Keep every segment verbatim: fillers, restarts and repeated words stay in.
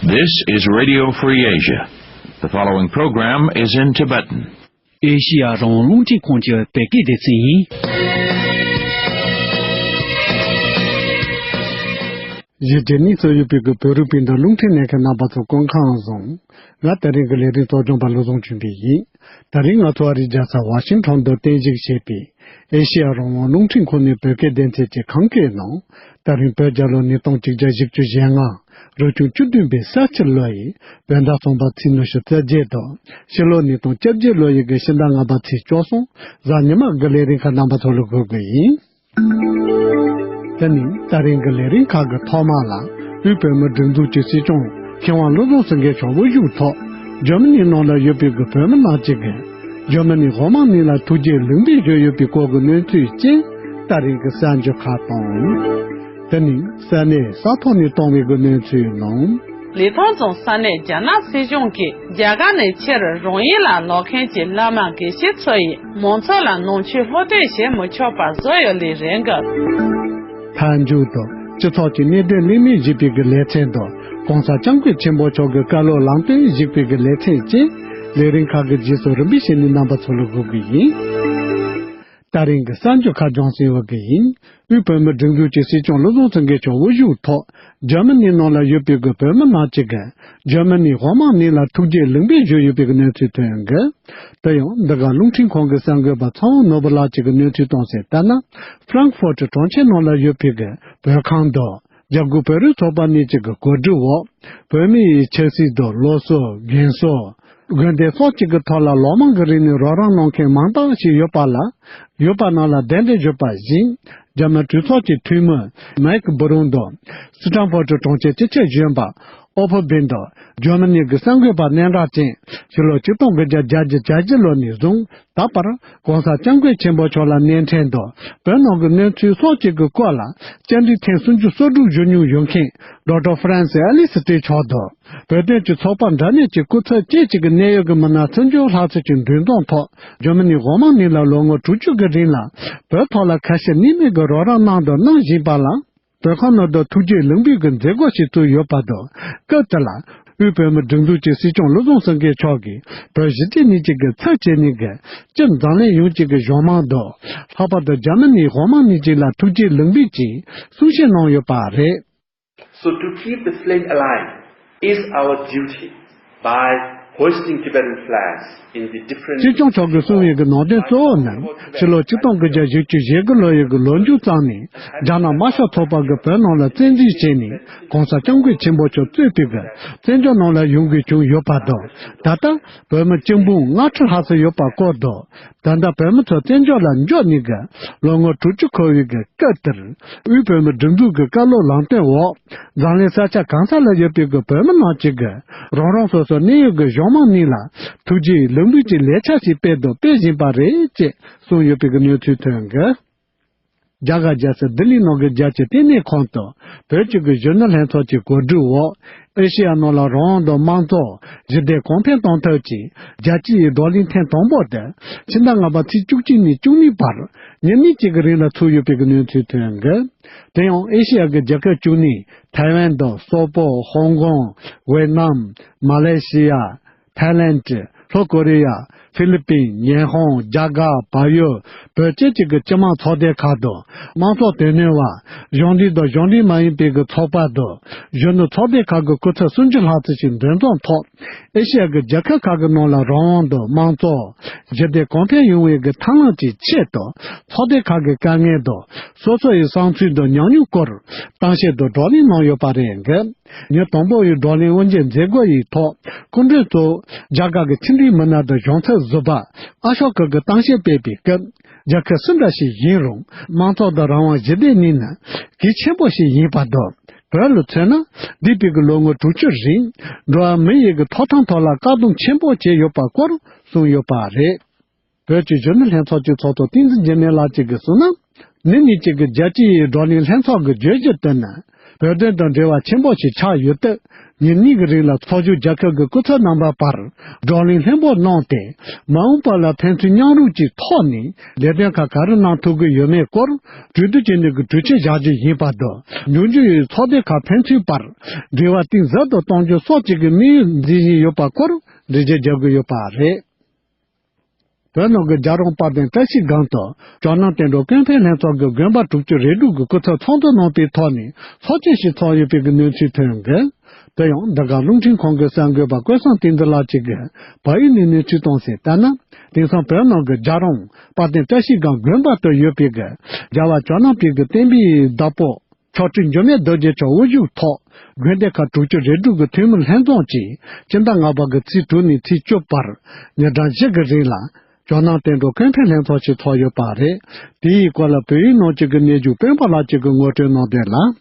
This is Radio Free Asia. The following program is in Tibetan. ཨེ་ཤི་ཡ་རང་དབང་རླུང་འཕྲིན་ཁང་གི་བོད་སྐད་སྡེ་ཚན་ཡིན། གཞིས་བྱེས་གཉིས་སུ་ཡོད་པའི་གི་བོད་རིགས་སྤུན་ཟླ་རླུང་འཕྲིན་ལྷན་ཁང་རྣམ་པ་ཚོ་སྐུ་ཁམས་བཟང་། ང་དེ་རིང་གི་ལས་རིམ་གཙོ་སྐྱོང་པ་བློ་བཟང་ཆོས་འཕེལ་ཡིན། དེ་རིང་ང་ཚོ་ཨ་རིའི་རྒྱལ་ས་ཝ་ཤིང་ཊོན་དུ་རྟེན་གཞི་བྱས་པའི་ཨེ་ཤེ་ཡ་རང་དབང་རླུང་འཕྲིན་ཁང་ནས་བོད་སྐད་སྡེ་ཚན་གྱི་ཁམས་སྐད་ནང་། དེ་རིང་བོད་རྒྱལ་ལོ་ཉིས་སྟོང་གཅིག་བརྒྱ་བཞི་བཅུ་ཞེ་ལྔ། རབ་བྱུང་བཅུ་བདུན་པའི་ས་བྱི་ལོ་ཡི་བོད་ཟླ་གསུམ་པ་ཚེས་ཉི་ཤུ་རྩ་བརྒྱད་དང་། ཕྱི་ལོ་ཉིས་སྟོང་བཅོ་བརྒྱད་ལོ་ཡི་གི་ཕྱི་ཟླ་ལྔ་པ་ཚེས་བཅུ་གསུམ། གཟའ་ཉི་མ་གི་ལས་རིམ་ཁག་རྣམ་པ་ཚོ་ལ་འགོད་དགོས་ཡིན། དེ་ནི་ད་རིང་གི་ལས་རིམ་ཁག་གི་ཐོག་མ་ལ། དབུས་བོད་མིའི་སྒྲིག་འཛུགས་ཀྱི་སྲིད་སྐྱོང་མཁས་དབང་བློ་བཟང་སེང་གེ་མཆོག་དབུ་བཞུགས་ཐོག་འཇར་མ་ནི་ནང་ལ་ཡོད་པའི་གི་བོད་མི་རྣམས་ཀྱིས་གི་འཇར་མ་ནི་འོག་མ་གཉིས་ལ་ཐུགས་རྗེ་ལེགས་འབུལ་ཞུས་ཡོད་པའི་སྐོར་གྱི་གནས་ཚུལ་བཅས་ད་རིང་གི་གསར་འགྱུར་ཁག་དང་། དེ་ནི་ས་གནས་ས་ཐོག་ནས་བཏང་བའི་གི་གནས་ཚུལ་ནང་། ལི་ཐང་རྫོང་ས་གནས་རྒྱ་ནག་སྲིད་གཞུང་གིས་རྒྱ་གར་ནས་ཕྱིར་རང་ཡུལ་ལ་ལོག་མཁན་གྱི་བླ་མ་དགེ་བཤེས་ཚོ་ཡིས་མང་ཚོགས་ལ་ནང་ཆོས་སློབ་ཁྲིད་བྱེད་མི་ཆོག་པ་བཟོས་ཡོད་ལེ་རེད་འགའ། མཐའ་མཇུག་ཏུ་སྤྱི་ཚོགས་ཀྱི་གནད་དོན་གླེང་མོལ་ཞུས་པའི་གི་ལེ་ཚན་དང་གོང་ས་སྐྱབས་མགོན་ཆེན་པོ་མཆོག་གི་བཀའ་སློབ་ལམ་སྟོན་ཞུས་པའི་གི་ལེ་ཚན་བཅས་ལས་རིམ་ཁག་གི་རྗེས་སུ་རིམ་པས་ཞུས་ནས་རྣམ་པ་ཚོ་ལ་འགོད་གི་ཡིན། ད་རིང་གི་གསར་འགྱུར་ཁག་སྦྱོང་སྲིད་འོག་གི་ཡིན། དབུས་བོད་མིའི་སྒྲིག་འཛུགས་ཀྱི་སྲིད་སྐྱོང་བློ་བཟང་སེང་གེ་མཆོག་དབུ་བཞུགས་ཐོག་འཇར་མ་ནི་ནང་ལ་ཡོད་པའི་གི་བོད་མི་རྣམས་ཀྱིས་གི་འཇར་མ་ནི་འོག་མ་གཉིས་ལ་ཐུགས་རྗེ་ལེགས་འབུལ་ཞུས་ཡོད་པའི་གི་གནས་ཚུལ་ཐོན་གི། དེ་ཡང་འདི་ག་རླུང་འཕྲིན་ཁང་གི་གསར་འགོད་པ་ཚེ་དབང་ནོར་བུ་ལགས་ཀྱི་གི་གནས་ཚུལ་གཏོང་གསལ་ལྟར་ན། ཧྥྲང་ཧྥོར་ཊི་གྲོང་ཁྱེར་ནང་ལ་ཡོད་པའི་གི་བོད་ཁང་དུ། རྒྱ་དགུ་བོད་རིགས་ཚོགས་པ་གཉིས་ཀྱི་གི་གོ་སྒྲིག་འོག་བོད་མི་ཡི་ཆབ་སྲིད་དང་སློབ་གསོ། རྒན་གསོ། དགོན་སྡེ་སོགས་ཀྱི་གི་ཐོག་ལ་ལོ་མང་གི་རིང་ནས་རོགས་རམ་གནང་མཁན་མང་དག་ཞིག་ཡོད་པ་ལ། ཡོད་པ་རྣམས་ལ་གདན་འདྲེན་ཞུས་པ་བཞིན། རྒྱ་མི་གྲོས་ཚོགས་ཀྱི་འཐུས་མི་མེག་སྦུ་རུན་དང་། སི་ཊན་ཧྥོར་ཊི་གྲོང་ཁྱེར་སྤྱི་ཁྱབ་གཞོན་པ་ཨོ་ཕོ་བིན་དང་འཇར་མ་ནི་གི་གསར་འགོད་པ་གནད་འགག་ཅན་ཕྱི་ལོ་ཆིག་སྟོང་དགུ་བརྒྱ་བརྒྱད་ཅུ་གྱ་བཞི་ལོ་ནས་བཟུང་ད་བར་༸གོང་ས་༸སྐྱབས་མགོན་ཆེན་པོ་མཆོག་ལ་སྣེ་འཁྲིད་དང་བོད་ནང་གི་གནས་ཚུལ་སོགས་ཀྱི་གི་སྐོར་ལ་བཅར་འདྲི་ཐེངས་སུམ་ཅུ་སོ་དྲུག་ཞུ་མྱོང་ཡོད་མཁན་ཌོག་ཊར་ཧྥ་རན་སི་ཨ་ལི་སི་ཏྲི་མཆོག་དང་བོད་དོན་གྱི་ཚོགས་པ་འདྲ་མཉམ་གྱི་སྐུ་ཚབ་བཅས་ཀྱི་གི་གནད་ཡོད་ཀྱི་མི་སྣ་སུམ་ཅུ་ལྷག་ཙམ་གྱི་འདུ་འཛོམས་ཐོག་འཇར་མ་ནི་འོག་མ་གཉིས་ལ་ལོ་ངོ་དྲུག་ཅུ་གི་རིང་ལ་བོད་ཐོག་ལ་ཁ་ཞེ་གནས་མེད་ཀྱི་རོགས་རམ་གནང་དང་གནང་བཞིན་པ་ལ། བོད་ཁང་ནང་དུ་ཐུགས་རྗེ་ལེགས་འབུལ་གྱི་མཛད་སྒོ་ཞིག་བཙུགས་ཡོད་པ་དང་། སྐབས་དེ་ལ་དབུས་བོད་མིའི་སྒྲིག་འཛུགས་ཀྱི་སྲིད་སྐྱོང་བློ་བཟང་སེང་གེ་མཆོག་གིས་བོད་གཞིས་བྱེས་གཉིས་ཀྱི་གི་ཚབ་བྱས་ནས་གི་སྤྱི་འཛམ་གླིང་ཡོངས་ཀྱི་གི་གཞུང་མང་དང་། ལྷག་པར་དུ་འཇར་མ་ནིའི་འོག་མ་གཉིས་ཀྱི་ལ་ཐུགས་རྗེ་ལེགས་འབུལ་གྱིས་གསུང་བཤད་གནང་ཡོད་པ་རེད། So to keep the flame alive is our duty by hoisting Tibetan flags in the different སྲིད་སྐྱོང་མཆོག་གིས་གསུངས་པའི་གི་ནང་དོན་གཙོ་བོ་ནི་ཕྱི་ལོ་ཆིག་སྟོང་དགུ་བརྒྱ་བཞི་བཅུ་ཞེ་དགུ་ལོ་ཡི་གི་ལོ་མཇུག་ཙམ་ནས་རྒྱ་ནག་དམར་ཤོག་ཚོགས་པ་གིས་བོད་ནང་ལ་བཙན་འཛུལ་བྱས་ནས་༸གོང་ས་༸སྐྱབས་མགོན་ཆེན་པོ་མཆོག་གཙོས་པའི་གི་བཙན་བྱོལ་ནང་ལ་ཡོང་དགོས་བྱུང་ཡོད་པ་དང་། ད་ལྟ་བོད་མི་སྤྱི་འབུམ་ལྔ་ཁྲི་ལྷག་ཙམ་ཡོད་པ་སྐོར་དང་། ད་ལྟ་བོད་མི་ཚོ་བཙན་བྱོལ་ལ་འབྱོར་ནས་གི་ལོ་ངོ་དྲུག་ཅུ་འཁོར་བའི་གི་སྐབས་དེར། དབུས་བོད་མིའི་སྒྲིག་འཛུགས་ཀྱི་བཀའ་སློབ་ལམ་སྟོན་འོག་འཛམ་གླིང་ས་ཆ་གང་ས་ལ་ཡོད་པའི་གི་བོད་མི་རྣམས་ཀྱིས་གི་རང་རང་སོ་སོ་གནས་ཡུལ་གྱི་གཞུང་མང་གཉིས་ལ་ཐུགས་རྗེ་ལེགས་འབུལ་གྱི་ལས་འཆར་ཞིག་སྤེལ་དང་སྤེལ་བཞིན་པ་རེད་ཅེས་གསུངས་ཡོད་པའི་གི་གནས་ཚུལ་ཐོན་གི། རྒྱ་གར་རྒྱལ་ས་ལྡི་ལི་ནང་གི་རྒྱལ་སྤྱིའི་ལྟེ་གནས་ཁང་དུ་བོད་ཀྱི་གི་གཞོན་ནུ་ལྷན་ཚོགས་ཀྱི་གོ་སྒྲིག་འོག་ཨེ་ཤེ་ཡ་ནང་ལ་རང་དབང་དང་དམངས་གཙོ་ཞི་བདེ་གོང་འཕེལ་གཏོང་ཐབས་ཀྱི་རྒྱལ་སྤྱི་ཡི་བགྲོ་གླེང་ཐེངས་དང་པོ་དེ་ཕྱི་ཟླ་ལྔ་པ་ཚེས་བཅུ་གཅིག་ནས་བཅུ་གཉིས་བར་ཉིན་གཉིས་ཀྱི་གི་རིང་ལ་ཚུགས་ཡོད་པའི་གི་གནས་ཚུལ་ཐོན་གི། དེ་ཡང་ཨེ་ཤེ་ཡ་གི་རྒྱལ་ཁབ་བཅུ་གཉིས་ཐའེ་ཝན་དང་སོག་པོ། ཧོང་ཀོང་། ཝེ་ཏི་ནམ། མ་ལེ་ཤི་ཡ། ཐའི་ལེན་ཌི། ལྷོ་ཀོ་རི་ཡ། ཧྥི་ལི་པིན། ཉི་ཧོང་། རྒྱ་གར། བལ་ཡུལ། བོད་བཅས་ཀྱི་གི་སྤྱི་དམངས་ཚོགས་སྡེ་ཁག་དང་། དམངས་གཙོ་དོན་གཉེར་བ། གཞུང་འབྲེལ་དང་གཞུང་འབྲེལ་མ་ཡིན་པའི་གི་ཚོགས་པ་དང་། གཞོན་ནུ་ཚོགས་སྡེ་ཁག་གི་སྐུ་ཚབ་སུམ་ཅུ་ལྷག་ཙམ་ཞིག་འདུ་འཛོམས་ཐོག་ཨེ་ཤེ་ཡ་གི་རྒྱལ་ཁབ་ཁག་གི་ནང་ལ་རང་དབང་དང་དམངས་གཙོ། ཞི་བདེ་གོང་འཕེལ་ཡོང་བའི་གི་ཐབས་ལམ་གྱི་ཆེད་དུ། ཚོགས་སྡེ་ཁག་གི་དཀའ་ངལ་དང་། སོ་སོ་ཡི་བསམ་ཚུལ་དང་ཉམས་མྱོང་སྐོར། གཏམ་བཤད་དང་བགྲོ་གླེང་གནང་ཡོད་པ་རེད་འགི། ཉིན་དང་པོ་ཡི་བགྲོ་གླེང་དབུ་འབྱེད་མཛད་སྒོ་ཡི་ཐོག་སྐུ་མགྲོན་གཙོ་བོ་རྒྱ་གར་གྱི་ཕྱི་འབྲེལ་མི་སྣ་དང་གཞུང་ཚབ་ཟུར་པ་ཨ་ཤོ་ཀ་གིས་གཏམ་བཤད་སྤེལ་པའི་སྐབས། རྒྱལ་ཁབ་སུ་འདྲ་ཞིག་ཡིན་རུང་དམངས་གཙོ་དང་རང་དབང་ཞི་བདེ་གཉིས་ནི་གལ་ཆེན་པོ་ཞིག་ཡིན་པ་དང་། བོད་ལ་མཚོན་ན་འདས་པའི་གི་ལོ་ངོ་དྲུག་ཅུའི་རིང་འགྲོ་བ་མི་ཡི་གི་ཐོབ་ཐང་ཐོག་ལ་བཀག་སྡོམ་ཆེན་པོ་བྱས་ཡོད་པ་སྐོར་གསུངས་ཡོད་པ་རེད། བོད་ཀྱི་གཞོན་ནུ་ལྷན་ཚོགས་ཀྱི་ཚོགས་གཙོ་བསྟན་འཛིན་འཇིགས་མེད་ལགས་ཀྱིས་གསུངས་ན། ཉིན་གཉིས་ཀྱི་གི་རྒྱལ་སྤྱིའི་བགྲོ་གླེང་ལྷན་ཚོགས་ཀྱི་བརྗོད་གཞི་དེ་ནི་བོད་དོན་དང་འབྲེལ་བ་ཆེན་པོ་ཞིག་ཆགས་ཡོད་སྟབས། ཉིན་གཉིས་ཀྱི་རིང་ལ་ཚོགས་ཞུགས་རྒྱལ་ཁབ་ཀྱི་སྐུ་ཚབ་རྣམ་པ་བར་བགྲོ་གླེང་ལྷན་པོ་གནང་སྟེ། མ་འོངས་པ་ལ་ཕན་ཚུན་མཉམ་རུབ་ཀྱི་ཐོག་ནས་ལས་དོན་ཁག་ག་རེ་གནང་ཐུབ་ཀྱི་ཡོད་མེད་སྐོར་གྲོས་བསྡུར་བྱས་ནས་ཀྱི་གྲོས་ཆོད་བཞག་རྒྱུ་ཡིན་པ་དང་། འབྱུང་འགྱུར་ཡོད་ཚོགས་སྡེ་ཁག་ཕན་ཚུན་བར་འབྲེལ་བ་གཏིང་ཟབ་ཏུ་གཏོང་རྒྱུ་སོགས་བཅས་ཀྱི་དམིགས་ཡུལ་འཛིན་བཞིན་ཡོད་པ་སྐོར་འགྲེལ་བརྗོད་རྒྱག་གི་ཡོད་པ་རེད། བོད་ནང་གི་རྒྱལ་རོང་དཔལ་ལྡན་བཀྲ་ཤིས་སྒང་དུ་ཇོ་ནང་བསྟན་འགྲོ་ཀུན་ཕན་ལྷན་ཚོགས་ཀྱི་དགོན་པ་དྲུག་ཅུ་རེ་དྲུག་གི་སྐུ་ཚབ་ཚོགས་འདུ་གནང་པའི་ཐོག་ནས་ཚོགས་ཆེན་ཞིག་ཚོགས་ཡོད་པའི་གནས་ཚུལ་ཐོན་གི། དེ་ཡང་འདི་ག་རླུང་འཕྲིན་ཁང་གི་གསར་འགོད་པ་ཀུན་བཟང་བསྟན་འཛིན་ལགས་ཀྱིས་བལ་ཡུལ་ནས་གནས་ཚུལ་བཏང་གསལ་ལྟར་ན། དེང་སང་བོད་ནང་གི་རྒྱལ་རོང་དཔལ་ལྡན་བཀྲ་ཤིས་སྒང་དགོན་པ་དུ་ཡོད་པའི་གི་རྒྱལ་བ་ཇོ་ནང་པའི་གི་བསྟན་པའི་བདག་པོ། མཆོག་སྤྲུལ་འགྱུར་མེད་རྡོ་རྗེ་མཆོག་དབུ་བཞུགས་ཐོག་དགོན་སྡེ་ཁག་དྲུག་ཅུ་རེ་དྲུག་གི་འཐུས་མི་ལྷན་འཛོམས་ཀྱིས་སྤྱི་ཟླ་ལྔ་པ་གི་ཚེས་དྲུག་ནས་ཚེས་བཅུ་བར་ཉིན་གྲངས་བཞི་གི་རིང་ལ་ཇོ་ནང་བསྟན་འགྲོ་ཀུན་ཕན་ལྷན་ཚོགས་ཤིག་ཚོགས་ཡོད་པ་རེད། དེའི་སྐོར་ལ་བོད་ཡིག་ནང་བཅུག་གི་གནས་བརྒྱུད་སྤེན་པ་ལགས་ཀྱིས་ངོ་སྤྲོད་གནང་དོན་ལ།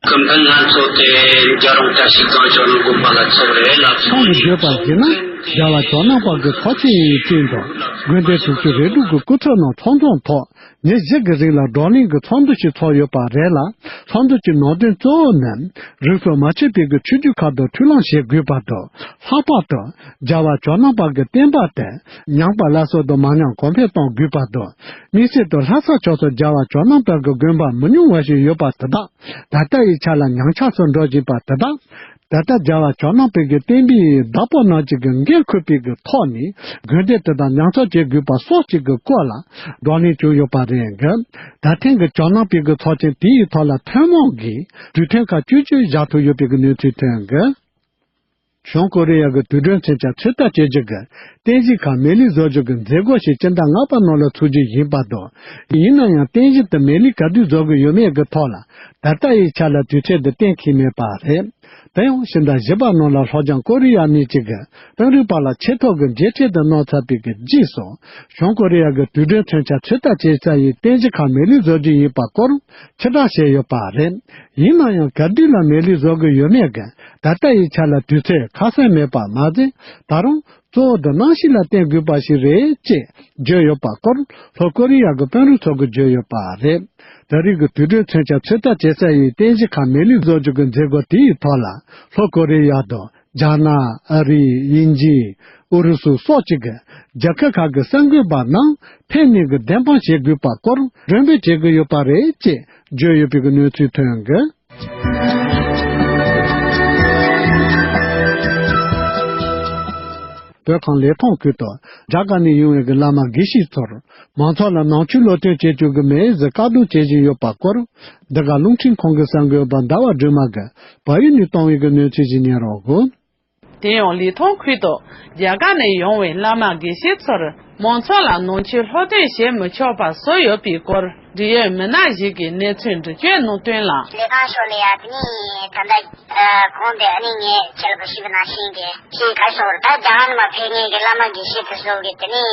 ཀུན་ཕན་ལྷན་ཚོགས་དེ་རྒྱལ་རོང་བཀྲ་ཤིས་སྒང་ཇོ་ནང་དགོན་པ་ལ་ཚོགས་རེད་ལ། ཁོང་གིས་བརྗོད་པར་བྱས་ན། རྒྱལ་བ་ཇོ་ནང་པ་གི་ཚོགས་ཆེན་ཡི་སྟེང་དུ་དགོན་སྡེ་དྲུག་ཅུ་རེ་དྲུག་གི་སྐུ་ཚབ་རྣམས་ཚོགས་འཛོམས་ཐོག་ཉིན་བཞི་གི་རིང་ལ་བགྲོ་གླེང་གི་ཚོགས་འདུ་ཞིག་ཚོགས་ཡོད་པ་རེད་ལ། ཚོགས་འདུ་གྱི་ནང་དོན་གཙོ་བོ་ནི་རིས་སུ་མ་ཆད་པའི་གི་ཆོས་བརྒྱུད་ཁག་ཏུ་མཐུན་ལམ་བྱེད་དགོས་པ་དང་། ལྷག་པར་དུ་རྒྱལ་བ་ཇོ་ནང་པ་གི་བསྟན་པ་དེ་ཉམས་པ་སླར་གསོ་དང་མ་ཉམས་གོང་འཕེལ་གཏོང་དགོས་པ་དང་། དམིགས་བསལ་དུ་ལྷ་ས་ཕྱོགས་སུ་རྒྱལ་བ་ཇོ་ནང་པ་གི་དགོན་པ་མི་ཉུང་བ་ཞིག་ཡོད་པ་དེ་དག་ད་ལྟ་ཡི་ཆ་ལ་ཉམས་ཆག་སུ་འགྲོ་བཞིན་པ་དེ་དག་ད་ལྟ་རྒྱལ་བ་ཇོ་ནང་པའི་གི་བསྟན་པའི་བདག་པོ་རྣམས་ཀྱི་གི་འགན་འཁུར་བའི་གི་ཐོག་ནས་དགོན་སྡེ་དེ་དག་ཉམས་གསོ་བྱེད་དགོས་པ་སོགས་ཀྱི་གི་སྐོར་ལ་བགྲོ་གླེང་བྱུང་ཡོད་པ་རེད་གི། ད་ཐེངས་ཀྱི་ཇོ་ནང་པའི་གི་ཚོགས་ཆེན་དེའི་ཐོག་ལ་ཐུན་མོང་གི་གྲོས་མཐུན་ཁག་བཅུ་བཅུ་བཞག་ཐུབ་ཡོད་པའི་གི་གནས་ཚུལ་ཐོན་གི། བྱང་ཀོ་རི་ཡ་གི་དུས་དྲན་མཚོན་ཆ་ཚོད་ལྟ་བྱེད་རྒྱུ་གི་རྟེན་གཞི་ཁག་མེ་ལེན་བཟོ་རྒྱུ་གི་མཛད་སྒོ་ཞིག་སྤྱི་ཟླ་ལྔ་པ་ནང་ལ་ཚུགས་རྒྱུ་ཡིན་པ་དང་། ཡིན་ན་ཡང་རྟེན་གཞི་དེ་མེ་ལེན་ག་དུས་བཟོ་དགོས་ཡོད་མེད་ཀྱི་ཐོག་ལ་ད་ལྟ་ཡི་ཆ་ལ་དུས་ཚོད་དེ་གཏན་འཁེལ་མེད་པ་རེད། དེ་ཡང་ཕྱི་ཟླ་བཞི་པ་ནང་ལ་ལྷོ་བྱང་ཀོ་རི་ཡ་གཉིས་ཀྱི་གི་དཔོན་རིགས་བར་ལ་ཆེ་མཐོ་གི་མཇལ་འཕྲད་དུ་གནང་ཚར་བའི་གི་རྗེས་སུ། བྱང་ཀོ་རི་ཡ་གི་དུས་དྲན་མཚོན་ཆ་ཚོད་ལྟ་བྱེད་ས་ཡི་རྟེན་གཞི་ཁག་མེ་ལེན་བཟོ་རྒྱུ་ཡིན་པ་སྐོར་ཕྱིར་བསྒྲགས་བྱས་ཡོད་པ་རེད། ཡིན་ན་ཡང་ག་དུས་ལ་མེ་ལེན་བཟོ་དགོས་ཡོད་མེད་ཀྱི་ད་ལྟ་ཡི་ཆ་ལ་དུས་ཚོད་ཁ་གསལ་མེད་པ་མ་ཟད། ད་རུང་གཙོ་བོ་དེ་གནམ་གཤིས་ལ་བརྟེན་དགོས་པ་ཞིག་རེད་ཅེས་བརྗོད་ཡོད་པ་སྐོར་ལྷོ་ཀོ་རི་ཡ་གི་དཔོན་རིགས་ཚོ་གིས་བརྗོད་ཡོད་པ་རེད། ད་རེས་ཀྱི་དུས་དྲན་མཚོན་ཆ་ཚོད་ལྟ་བྱེད་ས་ཡི་རྟེན་གཞི་ཁག་མེ་ལེན་བཟོ་རྒྱུ་གི་མཛད་སྒོ་དེའི་ཐོག་ལ་ལྷོ་ཀོ་རི་ཡ་དང་རྒྱ་ནག་ཨ་རི་དབྱིན་ཇི་ཨུ་རུ་སུ་སོགས་ཀྱི་གི་རྒྱལ་ཁབ་ཁག་གི་གསར་འགོད་པ་རྣམས་ཕེབས་ནས་གི་བདེན་དཔང་བྱེད་དགོས་པ་སྐོར་མགྲོན་འབོད་བྱེད་ཀྱི་ཡོད་པ་རེད་ཅེས་བརྗོད་ཡོད་པའི་གི་གནས་ཚུལ་ཐོན་གི། བོད་ཁམས་ལི་ཐང་ཁུལ་དུ་རྒྱ་གར་ནས་ཡོང་བའི་གི་བླ་མ་དགེ་བཤེས་ཚོར་མང་ཚོགས་ལ་ནང་ཆོས་སློབ་སྟོན་བྱེད་རྒྱུ་གི་མེད་ཟེར་བཀག་སྡོམ་བྱེད་བཞིན་ཡོད་པ་སྐོར་འདི་ག་རླུང་འཕྲིན་ཁང་གི་གསར་འགོད་པ་ཟླ་བ་སྒྲོལ་མ་གིས་བལ་ཡུལ་ནས་བཏང་བའི་གི་གནས་ཚུལ་ཞིག་ཉན་རོགས་གོ། དེ་ཡང་ལི་ཐང་ཁུལ་དུ་རྒྱ་གར་ནས་ཡོང་བའི་བླ་མ་དགེ་བཤེས་ཚོར་མང་ཚོགས་ལ་ནང་ཆོས་སློབ་སྟོན་བྱེད་མི་ཆོག་པ་བཟོས་ཡོད་པའི་སྐོར་འབྲེལ་ཡོད་མི་སྣ་ཞིག་གིས་གནས་ཚུལ་འགྲེལ་བརྗོད་གནང་དོན་ལ། ལི་ཐང་ཕྱོགས་ལ་ཡ་དེ་ནི་ད་ལྟ་གོང་དེ་ཨ་ནི་ངས་ཁྱེད་ལ་ཞུས་པ་ནང་བཞིན་གྱི་ཅིག་ག་སོང་ད་རྒྱ་གར་ནས་མ་ཕེབས་མཁན་གྱི་བླ་མ་དགེ་བཤེས་དེ་ཚོ་གིས་དེ་ནི།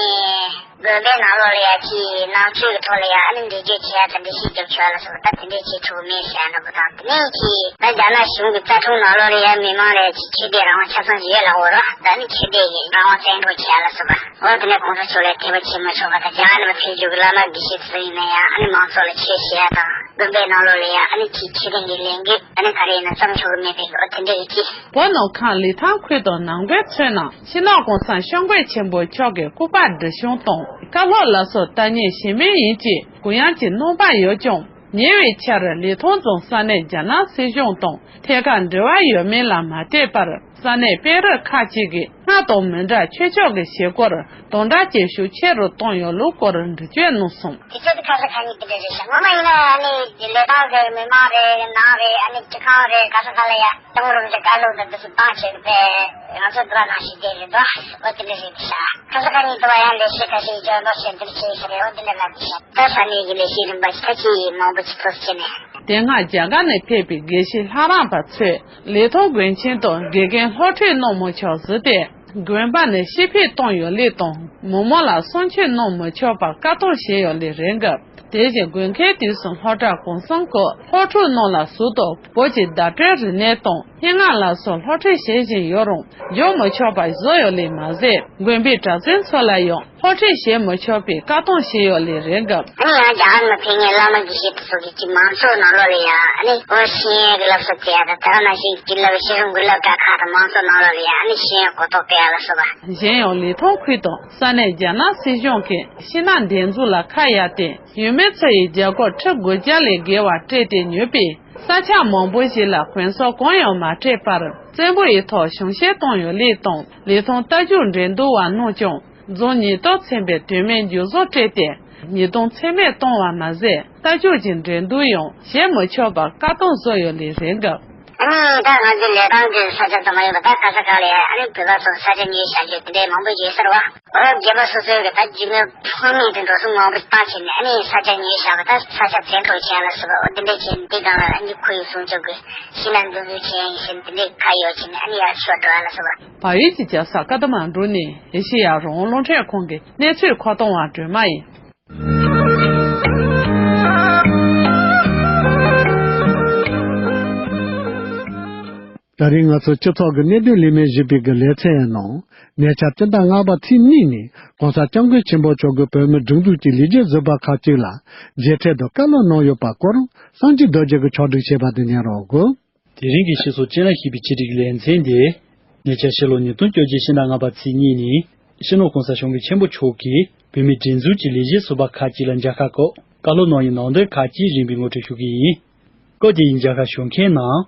དགོན་པའི་ནང་ལོགས་ལ་ཡ་ཅིག་ནང་ཆོས་ཀྱི་ཐོག་ལ་ཡ་ཨ་ནི་འགྲེལ་བརྗོད་བྱེད་ཡ་དང་འགྲེལ་བཤད་རྒྱབ་ཆོག་ཡ་ལ་སོགས་པ་ད་དེ་འདྲས་བྱེད་ཆོག་གི་མེད་ཟེར་ཡ་འདྲ་པོ་དང་དེ་ནས་ཅིག་ད་རྒྱ་ནག་གཞུང་གི་རྩ་ཁྲིམས་ནང་ལོགས་ལ་ཡ་མི་མང་ལ་ཡ་ཅིག་ཆོས་དད་རང་དབང་ཆ་ཚང་ཞིག་ཡོད་ལ་འོ་ར་ད་ནི་ཆོས་དད་ཀྱི་རང་དབང་བཙན་འཕྲོག་བྱེད་ཡ་ལ་སོགས་པ་འོ་དེ་ནས་གོང་ས་མཆོག་ལ་དད་པ་བྱེད་མ་ཆོག་པ་དང་རྒྱ་གར་ནས་ཕེབས་རྒྱུ་གི་བླ་མ་དགེ་བཤེས་ཚོ་ཡིན་ན་ཡང་ཨ་ནི་མང་ཚོགས་ལ་ཆོས་བཤད་ཡ་དང་དགོན་པའི་ནང་ལོགས་ལ་ཡ་ཨ་ནི་ཅིག་ཆོས་ལྡན་གྱི་ལས་འགུལ་ཨ་ནི་ག་རེ་ཡིན་ན་བརྩམས་ཆོག་གི་མེད་པའི་འོ་དེ་འདྲས་ཀྱི་ཅིག་བོད་ནང་ཁམས་ལི་ཐང་ཁུལ་དུ་ནང་པའི་ཚོས་ནང་ཕྱི་ནང་གོང་ས་སྐྱབས་མགོན་ཆེན་པོ་མཆོག་གི་སྐུ་པར་འབྲི་བྱུང་དང་བཀའ་སློབ་ལ་སོགས་ལྟ་ཉན་བྱེད་མུས་ཡིན་ཅེས་གུ་ཡངས་ཀྱི་གནང་བ་ཡོད་ཀྱང་ཉེ་བའི་ཆར་ལི་ཐང་རྫོང་ས་གནས་རྒྱ་ནག་སྲིད་གཞུང་དང་ཐད་ཀར་འབྲེལ་བ་ཡོད་མེད་ལ་མ་ལྟོས་པར་ས་གནས་དཔོན་རིགས་ཁག་ཅིག་གིས་སྔར་དང་མི་འདྲ་ཆོས་ཕྱོགས་ཀྱི་བྱེད་སྒོར་དམ་དྲག་བྱེད་ཤུགས་ཆེ་རུ་བཏང་ཡོད་ལུགས་སྐོར་འགྲེལ་བརྗོད་གནང་སོང་། དུས་ཚོད་དེ་ཁ་ས་ཁ་ཉིན་དེ་འདྲ་རེད་ཤག་ངོ་མ་ཡིན་ན་ཨ་ནི་ལི་ཐང་གི་མི་མང་རེད་ནང་རེད་ཨ་ནི་སྤྱི་ཁང་རེད་ག་ས་ག་ལ་ཡ། གཏོང་རོགས་ཀྱི་བཀའ་སློབ་དང་དེ་ཚོ་བཏང་བྱས་པས་ང་ཚོ་འདི་བ་ནང་བཞིན་བསྡད་རེད་དོ། འོ་དེ་འདྲ་རེད་དེ་ཤ། ཁ་ས་ཁ་ཉིན་དུ་བ་ཡང་ལས་བྱེད་ཁ་ཤས་འཇོན་ཐོག་བྱས་འདིར་བྱས་ཤ་རེད། འོ་དེ་འདྲ་ལབ་དེ་ཤ། ད་ས་གནས་ཀྱི་ལས་བྱེད་རིམ་པ་ཞིག་ད་ཅི་ཡིན་མང་པོ་ཅིག་ཐོབ་བྱས་ནས། དེ་སྔ་རྒྱ་གར་ནས་ཕེབས་པའི་དགེ་བཤེས་ལྷ་རམས་པ་ཚོས་ལི་ཐང་དགོན་ཆེན་དུ་དགེ་རྒན་སློབ་ཁྲིད་གནང་མི་ཆོག་ཟེར་ཏེ། དགོན་པ་ནས་ཕྱིར་ཕུད་བཏང་ཡོད་ལུགས་དང་མི་མང་ལ་གསུང་ཆོས་གནང་མི་ཆོག་པར་བཀག་སྡོམ་བྱས་ཡོད་ལུགས་རེད་འདུག་དེ་བཞིན་དགོན་ཁའི་དུས་སུ་སློབ་གྲྭ་གང་གསུམ་གྱི་སློབ་ཕྲུག་རྣམས་ལ་ཟུར་དུ་བོད་ཀྱི་བརྡ་སྤྲོད་རིག་གནས་དང་སྙན་ངག་ལ་སོགས་སློབ་ཁྲིད་བྱེད་བཞིན་ཡོད་རུང་འཇུག་མི་ཆོག་པ་བཟོས་ཡོད་ལུགས་མ་ཟད། དགོན་པའི་གྲྭ་བཙུན་ཚོ་ལ་ཡང་ ཕོ་ཁྲིད་བྱེད་མི་ཆོག་པའི་བཀག་སྡོམ་བྱས་ཡོད་ལེ་རེད་འགབ། ཨ་ནི་ཡང་རྒྱ་གར་ནང་ཕེབས་མཁན་བླ་མ་དགེ་བཤེས་དེ་ཚོ་གིས་ཅིག་མང་ཚོགས་ནང་ལོགས་ལ་ཡང་ཨ་ནི་ཨོ་ཤེས་ཡོན་གྱི་བསླབ་གསོ་སྤྲད་ཡ་དང་དེ་ག་ནང་བཞིན་དགེ་ལགས་ཤེས་རིག་འགུལ་སློབ་གྲྭ་ཁག་དང་མང་ཚོགས་ནང་ལོགས་ལ་ཡང་ཨ་ནི་ཤེས་ཡོན་གོ་རྟོགས་སྤེལ་ཡ་ལ་སོགས་པ། གཞན་ཡང་ལི་ཐང་ཁུལ་དང་ས་གནས་རྒྱ་ནག་སྲིད་གཞུང་གིས་ཤིང་ནགས་འདེབས་འཛུགས་ལ་ཁ་གཡར་ཏེ་ཡུལ་མི་ཚོ་ཡི་རྒྱ་སྒོར་ཁྲི་དགུ་བརྒྱ་ལས་བརྒལ་བ་སྤྲད་དེ་ཉོས་པའི་ས་ཆ་མང་པོ་ཞིག་ལ་གོན་ས་གང་ཡང་མ་སྤྲད་པར་བཙན་པོ་ཡི་ཐོག་གཞུང་བཞེས་བཏང་ཡོད་ལེ་དང་ལི་ཐང་རྟ་རྒྱུག་འགྲན་བསྡུར་བ་རྣམས་ཀྱང་རྫོང་ཉེན་རྟོག་ཚན་པས་དོན་མེད་འཇུ་བཟུང་སྤྲད་དེ་ཉེས་རྡུང་ཚད་མེད་བཏང་བ་མ་ཟད་རྟ་རྒྱུག་གི་འགྲན་བསྡུར་ཡང་བྱེད་མི་ཆོག་པར་བཀག་སྡོམ་བཟོས་ཡོད་ལེ་རེད་འགབ། ཨ་ནི་ད་ང་ཚོའི་ལི་ཐང་གི་ས་ཆ་ཙམ་མ་ཡིན་པར་ད་ག་ས་ག་ལ་ཨ་ནི་བོད་པ་ཚོ་ས་ཆ་ཉོས་བཞག་རྒྱུ་དེ་འདྲའི་མང་པོ་ཡོད་ས་རེད་བ། འོ་རྒྱལ་པོ་སོ་སོའི་གི་ད་རྒྱུས་མེད་ཕངས་མེད་དེ་འགྲོ་སོང་མང་པོ་བཏང་བྱས་ནས་ཨ་ནི་ས་ཆ་ཉོས་བཞག་པ་ད་ས་ཆ་བཙན་འཕྲོག་བྱས་ལ་སོགས་པ་འོ་དེ་འདྲ་བྱས་ནས་དེ་སྒང་ལ་ཨ་ནི་ཁོ་ཡི་སྲུང་སྐྱོབ་གི་ཤིང་ནགས་འདུ་འཛོམས་བྱས་ཡིན་ཟེར་ནས་དེ་འདྲའི་ཁ་ཡོད་བྱས་ནས་ཨ་ནི་ཡར་ཤོར་འགྲོ་ཡ་ལ་སོགས་པ། བལ་ཡུལ་གྱི་རྒྱལ་ས་ཀ་ཐ་མན་གྲུ་ནས་ཨེ་ཤེ་ཡ་རང་དབང་རླུང་འཕྲིན་ཁང་གི་གནས་ཚུལ་མཁོ་གཏོང་བ་སྒྲོལ་མ་ཡིན། ད་རིང་ང་ཚོ་སྤྱི་ཚོགས་ཀྱི་གནད་དོན་ལས་མི་ཞུས་པའི་གི་ལེ་ཚན་ནང་། ཉེ་ཆར་སྤྱི་ཟླ་ལྔ་པ་ཚེས་གཉིས་ནས་༸གོང་ས་༸སྐྱབས་མགོན་ཆེན་པོ་མཆོག་གིས་བོད་མིའི་སྒྲིག་འཛུགས་ཀྱི་ལས་བྱེད་ཟུར་པ་ཁག་ཅིག་ལ་མཇལ་འཕྲད་དང་བཀའ་སློབ་གནང་ཡོད་པ་སྐོར་སངས་རྒྱས་རྡོ་རྗེ་གིས་ཕྱོགས་སྒྲིག་བྱས་པ་དེ་ཉན་རོགས་དགོས། དེ་རིང་གི་སྤྱི་ཚོགས་སྤྱི་ནང་ཞེས་པའི་ཆེད་སྒྲིག་ལེ་ཚན་དེ། ཉེ་ཆར་ཕྱི་ལོ་ཉིས་སྟོང་བཅོ་བརྒྱད་ཕྱི་ཟླ་ལྔ་པ་ཚེས་གཉིས་ཉིན། སྤྱི་ནོར་༸གོང་ས་༸སྐྱབས་མགོན་ཆེན་པོ་མཆོག་གིས་བོད་མིའི་སྒྲིག་འཛུགས་ཀྱི་ལས་བྱེད་ཟུར་པ་ཁག་ཅིག་ལ་མཇལ་ཁ་སྐོར་བཀའ་སློབ་གནང་ཡི་ནང་དོན་ཁག་ཅིག་རིམ་པས་ངོ་སྤྲོད་ཞུ་གི་ཡིན། སྐབས་དེའི་མཇལ་ཁ་ཞུ་མཁན་ནང་།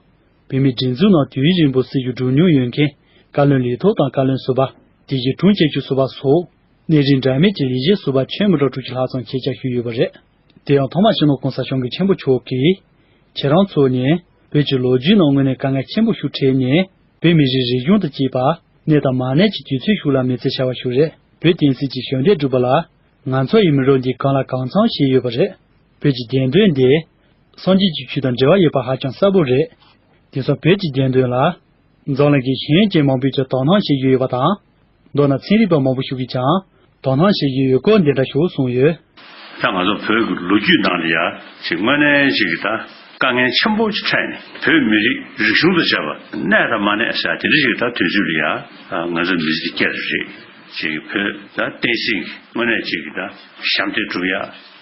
བོད་མིའི་སྒྲིག་འཛུགས་ནང་དུས་ཡུན་རིང་པོ་སྲིད་བྱུས་སྒྲུབ་མྱོང་ཡོད་མཁན། བཀའ་བློན་ལས་ཐོག་དང་བཀའ་བློན་ཟུར་པ། དེ་བཞིན་དྲུང་ཆེ་ཆུ་ཟུར་པ་སོགས། གནས་རིམ་འདྲ་མིན་གྱི་ལས་བྱེད་ཟུར་པ་ཁྱོན་མི་འགྲོ་དྲུག་ཅུ་ལྷག་ཙམ་ཁྱེད་ཅག་ཞུས་ཡོད་པ་རེད། དེ་ཡང་ཐོག་མར་སྤྱི་ནོར་༸གོང་ས་༸སྐྱབས་མགོན་ཆེན་པོ་མཆོག་གིས། ཁྱེད་རང་ཚོ་ནི། བོད་ཀྱི་ལོ་རྒྱུས་ནང་དངོས་གནས་དཀའ་ངལ་ཆེན་པོ་ཞིག་འཕྲད་ནས། བོད་མི་རིགས་རིག་གཞུང་དང་བཅས་པ། གནས་དང་མ་གནས་ཀྱི་དུས་ཚོད་ཤིག་ལ་མི་ཚེ་ཤར་བ་ཞིག་རེད། བོད་བསྟན་སྲིད་ཀྱི་ཞབས་འདེགས་སྒྲུབ་པ་ལ། ང་ཚོ་ཡི་མི་རབས་འདིས་གང་ལ་གང་འཚམ་བྱས་ཡོད་པ་རེད། བོད་ཀྱི་བདེན་དོན་འདི། སངས་རྒྱས་ཀྱི་ཆོས་དང་འབྲེལ་བ་ཡོད་པ་ཧ་ཅང་གསལ་པོ་རེད། དེང་སང་བོད་ཀྱི་བདེན་དོན་ལ། འཛམ་གླིང་གི་ཤེས་ཡོན་ཅན་མང་པོས་ཀྱང་དོ་སྣང་བྱེད་ཀྱི་ཡོད་པ་དང་། མདོར་ན་ཚན་རིག་པ་མང་པོ་ཞིག་གིས་ཀྱང་དོ་སྣང་བྱེད་ཀྱི་ཡོད་སྐོར་འདི་འདྲ་ཞིག་གསུངས་ཡོད། ད་ང་ཚོ་བོད་ཀྱི་ལོ་རྒྱུས་ནང་ལ་ཡ་ཅིག་དངོས་གནས་ཅིག་གི་ད་དཀའ་ངལ་ཆེན་པོ་ཅིག་འཕྲད་ནས་བོད་མི་རིགས་རིག་གཞུང་དང་བཅས་པ་གནས་དང་མ་གནས་ཟེར་དེ་འདྲ་ཞིག་ད་དུས་ཚོད་ལ་ཡ་ང་ཚོ་མི་ཚེ་སྐྱེལ་རེད། ཅིག་བོད་ད་བསྟན་སྲིད་ཀྱི་དངོས་གནས་ཅིག་གི་ད་ཞབས་འདེགས་སྒྲུབ་ཡ་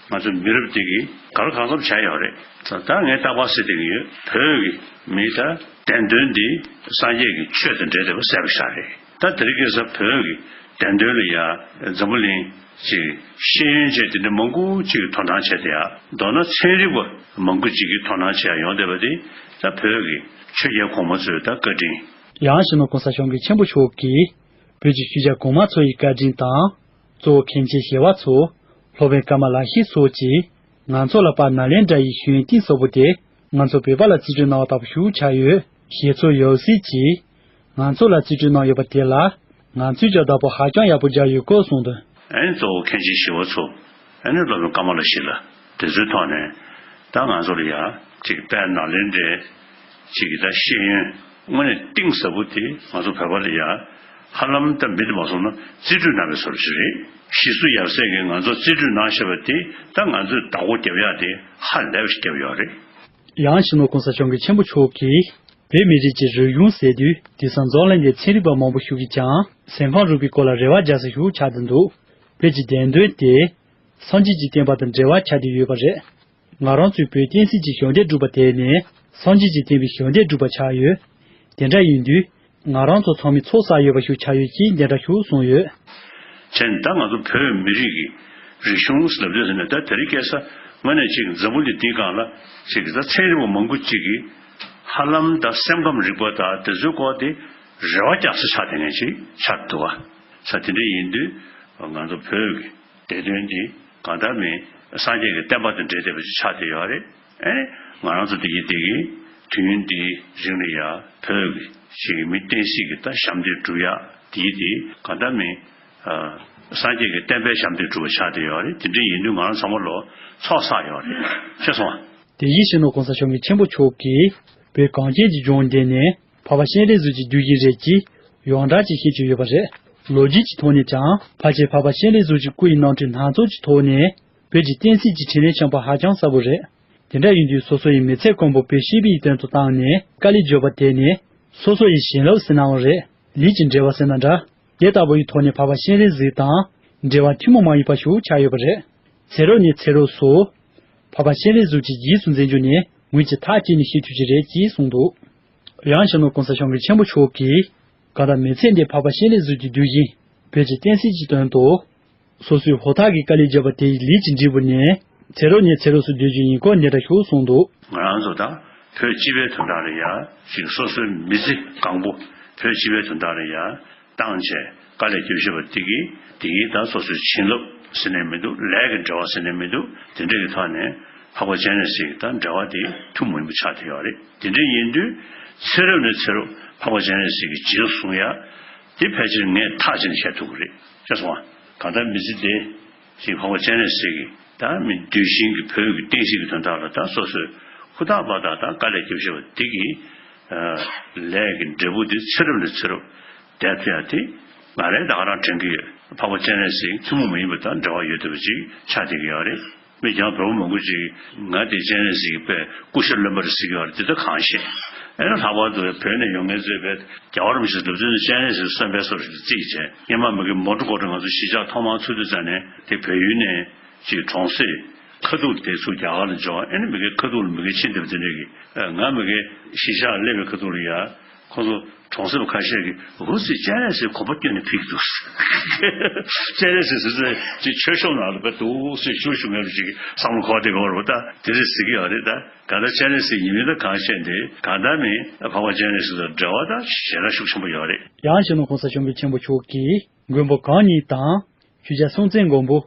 ང་ཚོ་མི་རབས་འདི་གིས་ག་ལ་གང་འཚམ་བྱས་ཡོད་རེད། ད་ད་ངས་རྟག་པར་ཟེར་བསྡད་ཀྱི་ཡོད། བོད་ཀྱི་མིའི་ད་བདེན་དོན་འདི་སངས་རྒྱས་ཀྱི་ཆོས་དང་འབྲེལ་བསྡད་པ་གསལ་པོ་ཤར་རེད། ད་དེ་རིང་ཁ་སང་བོད་ཀྱི་བདེན་དོན་ལ་ཡ་འཛམ་བུ་གླིང་གི་ཤེས་ཡོན་ཅན་དེ་འདྲ་མང་པོ་ཅིག་གིས་དོ་སྣང་བྱས་ཏེ་ཡ་མདོར་ན་ཚན་རིག་པ་མང་པོ་ཅིག་གིས་དོ་སྣང་བྱས་ཡོང་བསྡད་པ་དེ་ད་བོད་ཀྱི་ཆོས་རྒྱལ་གོང་མ་ཚོའི་ད་བཀའ་དྲིན། ཡང་སྤྱི་ནོར་༸གོང་ས་༸སྐྱབས་མགོན་ཆེན་པོ་མཆོག་གིས་བོད་ཀྱི་ཆོས་རྒྱལ་གོང་མ་ཚོ་ཡི་བཀའ་དྲིན་དང་། གཙོ་བོ་མཁན་ཆེན་ཞི་བ་འཚོ། སློབ་དཔོན་ཀ་མ་ལ་ཤཱི་སོགས་ཀྱིས། ང་ཚོ་ལ་དཔལ་ནཱ་ལེནྡྲ་ཡི་ཤེས་ཡོན་གཏིང་ཟབ་པོ་དེ་ང་ཚོ་བོད་པ་ལ་རྩིས་སྤྲོད་གནང་བ་ལྟ་བུ་ཞིག་ཆགས་ཡོད། ཞེ་ཚོ་ཡབ་སྲས་ཀྱིས་ང་ཚོ་ལ་རྩིས་སྤྲོད་གནང་ཡོད་པ་དེ་ལ་ང་ཚོས་ཀྱང་བདག་པོ་ཧ་ཅང་ཡག་པོ་རྒྱག་ཡོད་སྐོར་གསུངས་དོན། ཨ་ནི་གཙོ་བོ་མཁན་ཆེན་ཞི་བ་འཚོ། ཨ་ནི་སློབ་དཔོན་ཀ་མ་ལ་ཤཱི་ལ་དེ་ཚོའི་ཐོག་ནས་ད་ང་ཚོ་ལ་ཡ་ཅིག་དཔལ་ནཱ་ལེནྡྲའི་ཅིག་གི་ད་ཤེས་ཡོན་དངོས་གནས་གཏིང་ཟབ་པོ་དེ་ང་ཚོ་བོད་པ་ལ་ཡ་ཧ་ལམ་ད་མི་དེ་མ་སོང་ན་རྩིས་སྤྲོད་གནང་བའི་བཟོ་འདྲ་ཞིག་རེད། ཞེ་ཚོ་ཡབ་སྲས་ཀྱིས་ང་ཚོ་རྩིས་སྤྲོད་གནང་བཞག་པ་དེ་ད་ང་ཚོས་བདག་པོ་རྒྱབ་ཡག་དེ་ཧ་ལས་པ་ཞིག་བརྒྱབ་ཡོད་རེད། ཡང་སྤྱི་ནོར་༸གོང་ས་༸སྐྱབས་མགོན་ཆེན་པོ་མཆོག་གིས་བོད་མི་རིགས་ཀྱི་རིག་གཞུང་ཟེར་དུས་དེང་སང་འཛམ་གླིང་གི་ཚན་རིག་པ་མང་པོ་ཞིག་གིས་ཀྱང་སེམས་ཁམས་རིག་པའི་སྐོར་ལ་རེ་བ་རྒྱག་ས་ཞིག་ཆགས་བསྡད་འདུག་བོད་ཀྱི་བདེན་དོན་དེ་སངས་རྒྱས་ཀྱི་བསྟན་པ་དང་འབྲེལ་བ་ཆགས་བསྡད་ཡོད་པ་རེད། ང་རང་ཚོས་བོད་བསྟན་སྲིད་ཀྱི་ཞབས་འདེགས་སྒྲུབ་པ་དེ་ནི་སངས་རྒྱས་ཀྱི་བསྟན་པའི་ཞབས་འདེགས་སྒྲུབ་པ་ཆགས་ཡོད། དེ་འདྲ་ཡིན་དུས། ང་རང་ཚོ་ཚང་མས་ཚོགས་བསགས་ཡོད་པ་ཞིག་ཆགས་ཡོད་ཅེས་འདི་འདྲ་ཞིག་གསུངས་ཡོད། བྱས་ནས་ད་ང་ཚོ་བོད་མི་རིགས་ཀྱི་རིག་གཞུང་ཟེར་ལབ་དུས་ཟེར་ནས་ད་དེ་རིང་ཁ་སང་དངོས་གནས་ཅིག་འཛམ་བུ་གླིང་འདིའི་སྒང་ལ་ཅིག་ད་ཚན་རིག་པ་མང་པོ་ཅིག་གིས་ཧ་ལམ་ད་སེམས་ཁམས་རིག་པ་དང་དེ་ཚོའི་སྐོར་དེ་རེ་བ་རྒྱག་ས་ཆགས་བསྡད་མཁན་ཅིག་ཆགས་འདུག་བ། ས་དེ་འདྲ་ཡིན་དུས་ང་ཚོ་བོད་ཀྱི་བདེན་དོན་འདི་གང་ལྟར་མིན་སངས་རྒྱས་ཀྱི་བསྟན་པ་དང་འབྲེལ་བསྡད་པ་ཞིག་ཆགས་བསྡད་ཡོད་རེད། ཨེ་ང་རང་ཚོ་བདེ་སྐྱིད་བདེ་སྐྱིད་དུས་ཡུན་འདིའི་རིང་ལ་ཡ་བོད་ཀྱི་ཞིག་མི་བསྟན་སྲིད་ཀྱི་ད་ཞབས་འདེགས་སྒྲུབ་ཡག་དེའི་དེ་གང་ལྟར་མིན་སངས་རྒྱས་ཀྱི་བསྟན་པའི་ཞབས་འདེགས་སྒྲུབ་པ་ཆགས་བསྡད་ཡོད་རེད། དེ་འདྲ་ཡིན་དུས་ང་རང་ཚང་མ་ལོ་ཚོགས་བསགས་ཡོད་རེད། ཤེས་སོང་ཨ། དེ་བཞིན་སྤྱི་ནོར་༸གོང་ས་༸སྐྱབས་མགོན་ཆེན་པོ་མཆོག་གིས་བོད་གངས་ཅན་གྱི་ལྗོངས་འདི་ནས་འཕགས་པ་སྤྱན་རས་གཟིགས་ཀྱི་རྒྱུད་ཀྱི་རིགས་ཀྱི་ཡོངས་གྲགས་ཀྱི་ཤེས་ཀྱི་ཡོད་པ་རེད། ལོ་རྒྱུས་ཀྱི་ཐོག་ནས་ཀྱང་ཕལ་ཆེར་འཕགས་པ་སྤྱན་རས་གཟིགས་ཀྱི་སྐུ་ཡི་རྣམ་འཕྲུལ་སྣ་ཚོགས་ཀྱི་ཐོག་ནས་བོད་ཀྱི་བསྟན་སྲིད་ཀྱི་འཕྲིན་ལས་འཆང་པ་ཧ་ཅང་གསལ་པོ་རེད། དེ་འདྲ་ཡིན་དུས་སོ་སོ་ཡི་མི་ཚེ་གང་པོ་བོད་སྤྱི་པའི་དོན་དུ་བཏང་ནས་དཀའ་ལས་བརྒྱབ་པ་དེ་ནི་སོ་སོ་ཡི་བྱིན་རླབས་ཟེར་ནའང་རེད། ལུས་ཀྱི་འབྲེལ་བ་ཟེར་ན་འདྲ། དེ་ལྟ་བུ་ཡི་ཐོག་ནས་འཕགས་པ་སྤྱན་རས་གཟིགས་དང་ འབྲེལ་བ་ཐུན་མོང་མ་ཡིན་པ་ཞིག་ཆགས་ཡོད་པ་རེད། ཚེ་རབས་ནས་ཚེ་རབས་སུ། འཕགས་པ་སྤྱན་རས་གཟིགས་ཀྱི་རྗེས་སུ་འཛིན་རྒྱུ་ནི་ངོས་ཀྱིས་ཐག་བཅད་ནས་བཤད་ཐུབ་ཀྱི་རེད་ཅེས་གསུངས་འདུག། ཡང་གཞོན་ནུ་གོང་ས་སྐྱབས་མགོན་ཆེན་པོ་མཆོག་གིས། གང་ལྟར་མི་ཚེ་འདི་འཕགས་པ་སྤྱན་རས་གཟིགས་ཀྱི་གདུལ་ཞིང་། བོད་ཀྱི་བསྟན་སྲིད་ཀྱི་དོན་དུ། སོ་སོའི་ཧོར་ཐག་གི་དཀའ་ལས་བརྒྱབ་པ་དེའི་ལས་ཀྱི་འབྲས་བུ་ནི། ཚེ་རབས་ནས་ཚེ་རབས་སུ་སྡོད་རྒྱུ་ཡིན་སྐོར་འདི་འདྲ་ཞིག་གསུངས་འདུག། ང་རང་ཚོ་དང་བོད་སྤྱི་པའི་དོན་དག་ལ་ཡ་ཅིག་སོ་སོའི་མི་ཚེ་གང་པོ་བོད་སྤྱི་པའི་དོན་དག་ལ་ཡ་བཏང་བྱས་དཀའ་ལས་རྒྱབ་བཞིན་པ་དེ་གིས་དེ་གིས་ད་སོ་སོའི་བྱིན་རླབས་ཟེར་ནས་མི་འདུག། ལས་ཀྱི་འབྲེལ་བ་ཟེར་ནས་མི་འདུག། དེ་འདྲ་གི་ཐོག་ནས་འཕགས་པ་སྤྱན་རས་གཟིགས་དང་འབྲེལ་བ་དེ་ཐུན་མོང་མ་ཡིན་པ་ཆགས་བསྡད་ཡོད་རེད། དེ་འདྲ་ཡིན་དུས་ཚེ་རབས་ནས་ཚེ་རབས་འཕགས་པ་སྤྱན་རས་གཟིགས་ཀྱི་རྗེས་སུ་བཟུང་ཡ་དེ་ཕལ་ཆེར་ངས་ཐག་བཅད་ནས་བཤད་ཐུབ་ཀྱི་རེད། ཤེས་སོང་ང་། གང་ལྟར་མི་ཚེ་འདི་ཞིག་འཕགས་པ་སྤྱན་རས་གཟིགས་ཀྱི་ད་མི་གདུལ་ཞིང་གི་བོད་ཀྱི་བསྟན་སྲིད་ཀྱི་དོན་དག་ལ་ད་སོ་སོས་ཧུར་ཐག་འབད་ཐག་དང་དཀའ་ལས་རྒྱབ་བཞིན་པ་འདི་གི་ལས་ཀྱི་འབྲས་བུ་འདི་ཚེ་རབས་ནས་ཚེ་རབས་བསྡད་ཐུབ་ཡ་དེ་ང་རང་ད་ག་རང་དྲན་གྱི་ཡོད། འཕགས་པ་སྤྱན་རས་གཟིགས་ཐུན་མོང་མ་ཡིན་པ་དང་འབྲེལ་བ་ཡོད་བསྡད་པ་ཅིག་ཆགས་བསྡད་ཀྱི་ཡོད་རེད། མི་རྒན་བོད་པ་མང་པོ་ཅིག་ང་དེ་སྤྱན་རས་གཟིགས་པའི་སྐུ་ཤ་རློན་པ་རེད་ཟེར་གྱི་ཡོད་རེད། དེ་ལྟར་གང་ཤེས། ཨེ་ན་ལྷག་པར་དུ་བོད་ནས་ཡོང་མཁན་ཚོས་བས་རྒྱལ་བ་རིན་པོ་ཆེ་ལབ་དུས་ནི་སྤྱན་རས་གཟིགས་གསོན་པའི་སོ་ཞིག་རྩིས་བྱས། སྔོན་མ་མི་གི་མོ་ཊ་ཀོ་ཊ་ང་ཚོ་གཞིས་ཆགས་ཐོག་མར་ཚུགས་དུས་ཙམ་ནས་དེ་བལ་ཡུལ་ནས་ཅིག་གྲོང་གསེབ་ཁ་ཐུག་དེ་ཚུར་རྒྱ་གར་ལ་འབྱོར། ཨེ་ནི་མི་གི་ཁ་ཐུག་ལ་མི་གི་ཕྱིན་འདེབས་དེ་འདྲས་ཀྱི་ང་མི་གི་གཞིས་ཆགས་སླེབས་པའི་ཁ་ཐུག་ལ་ཡ། ཁོ་ཚོ་གྲོང་གསེབ་ཁ་ཤས་ཀྱིས་འུ་ཚོས་སྤྱན་རས་གཟིགས་གོམ་པ་བསྐྱོན་ནས་ཕེབས་ཀྱི་འདུག། སྤྱན་རས་གཟིགས་ཟེར་ཚེ་ཅིག་མཆོད་བཤམས་ནང་ལ་བབས་འདུག་ཟེར་ཞུ་ཞུ་མེད་པ་ཅིག་བསམ་བློ་འཁོར་བསྡད་ཀྱི་ཡོད་རེད་པ། ད་དེ་འདྲས་ཟེར་གྱི་ཡོད་རེད། ད་ག་ད་སྤྱན་རས་གཟིགས་ཡིན་མིན་ད་གང་ཤེས། འདི་ག་ད་མིན་འཕགས་པ་སྤྱན་རས་གཟིགས་དང་འབྲེལ་བ་ད་ཞེ་དྲག་ཤུགས་ཆེན་པོ་ཡོད་རེད། ཡང་གཞོན་ནུ་གོང་ས་སྐྱབས་མགོན་ཆེན་པོ་མཆོག་གིས་མགོན་པོ་གང་ཉིད་དང་ཆོས་རྒྱལ་སྲོང་བཙན་སྒམ་པོ།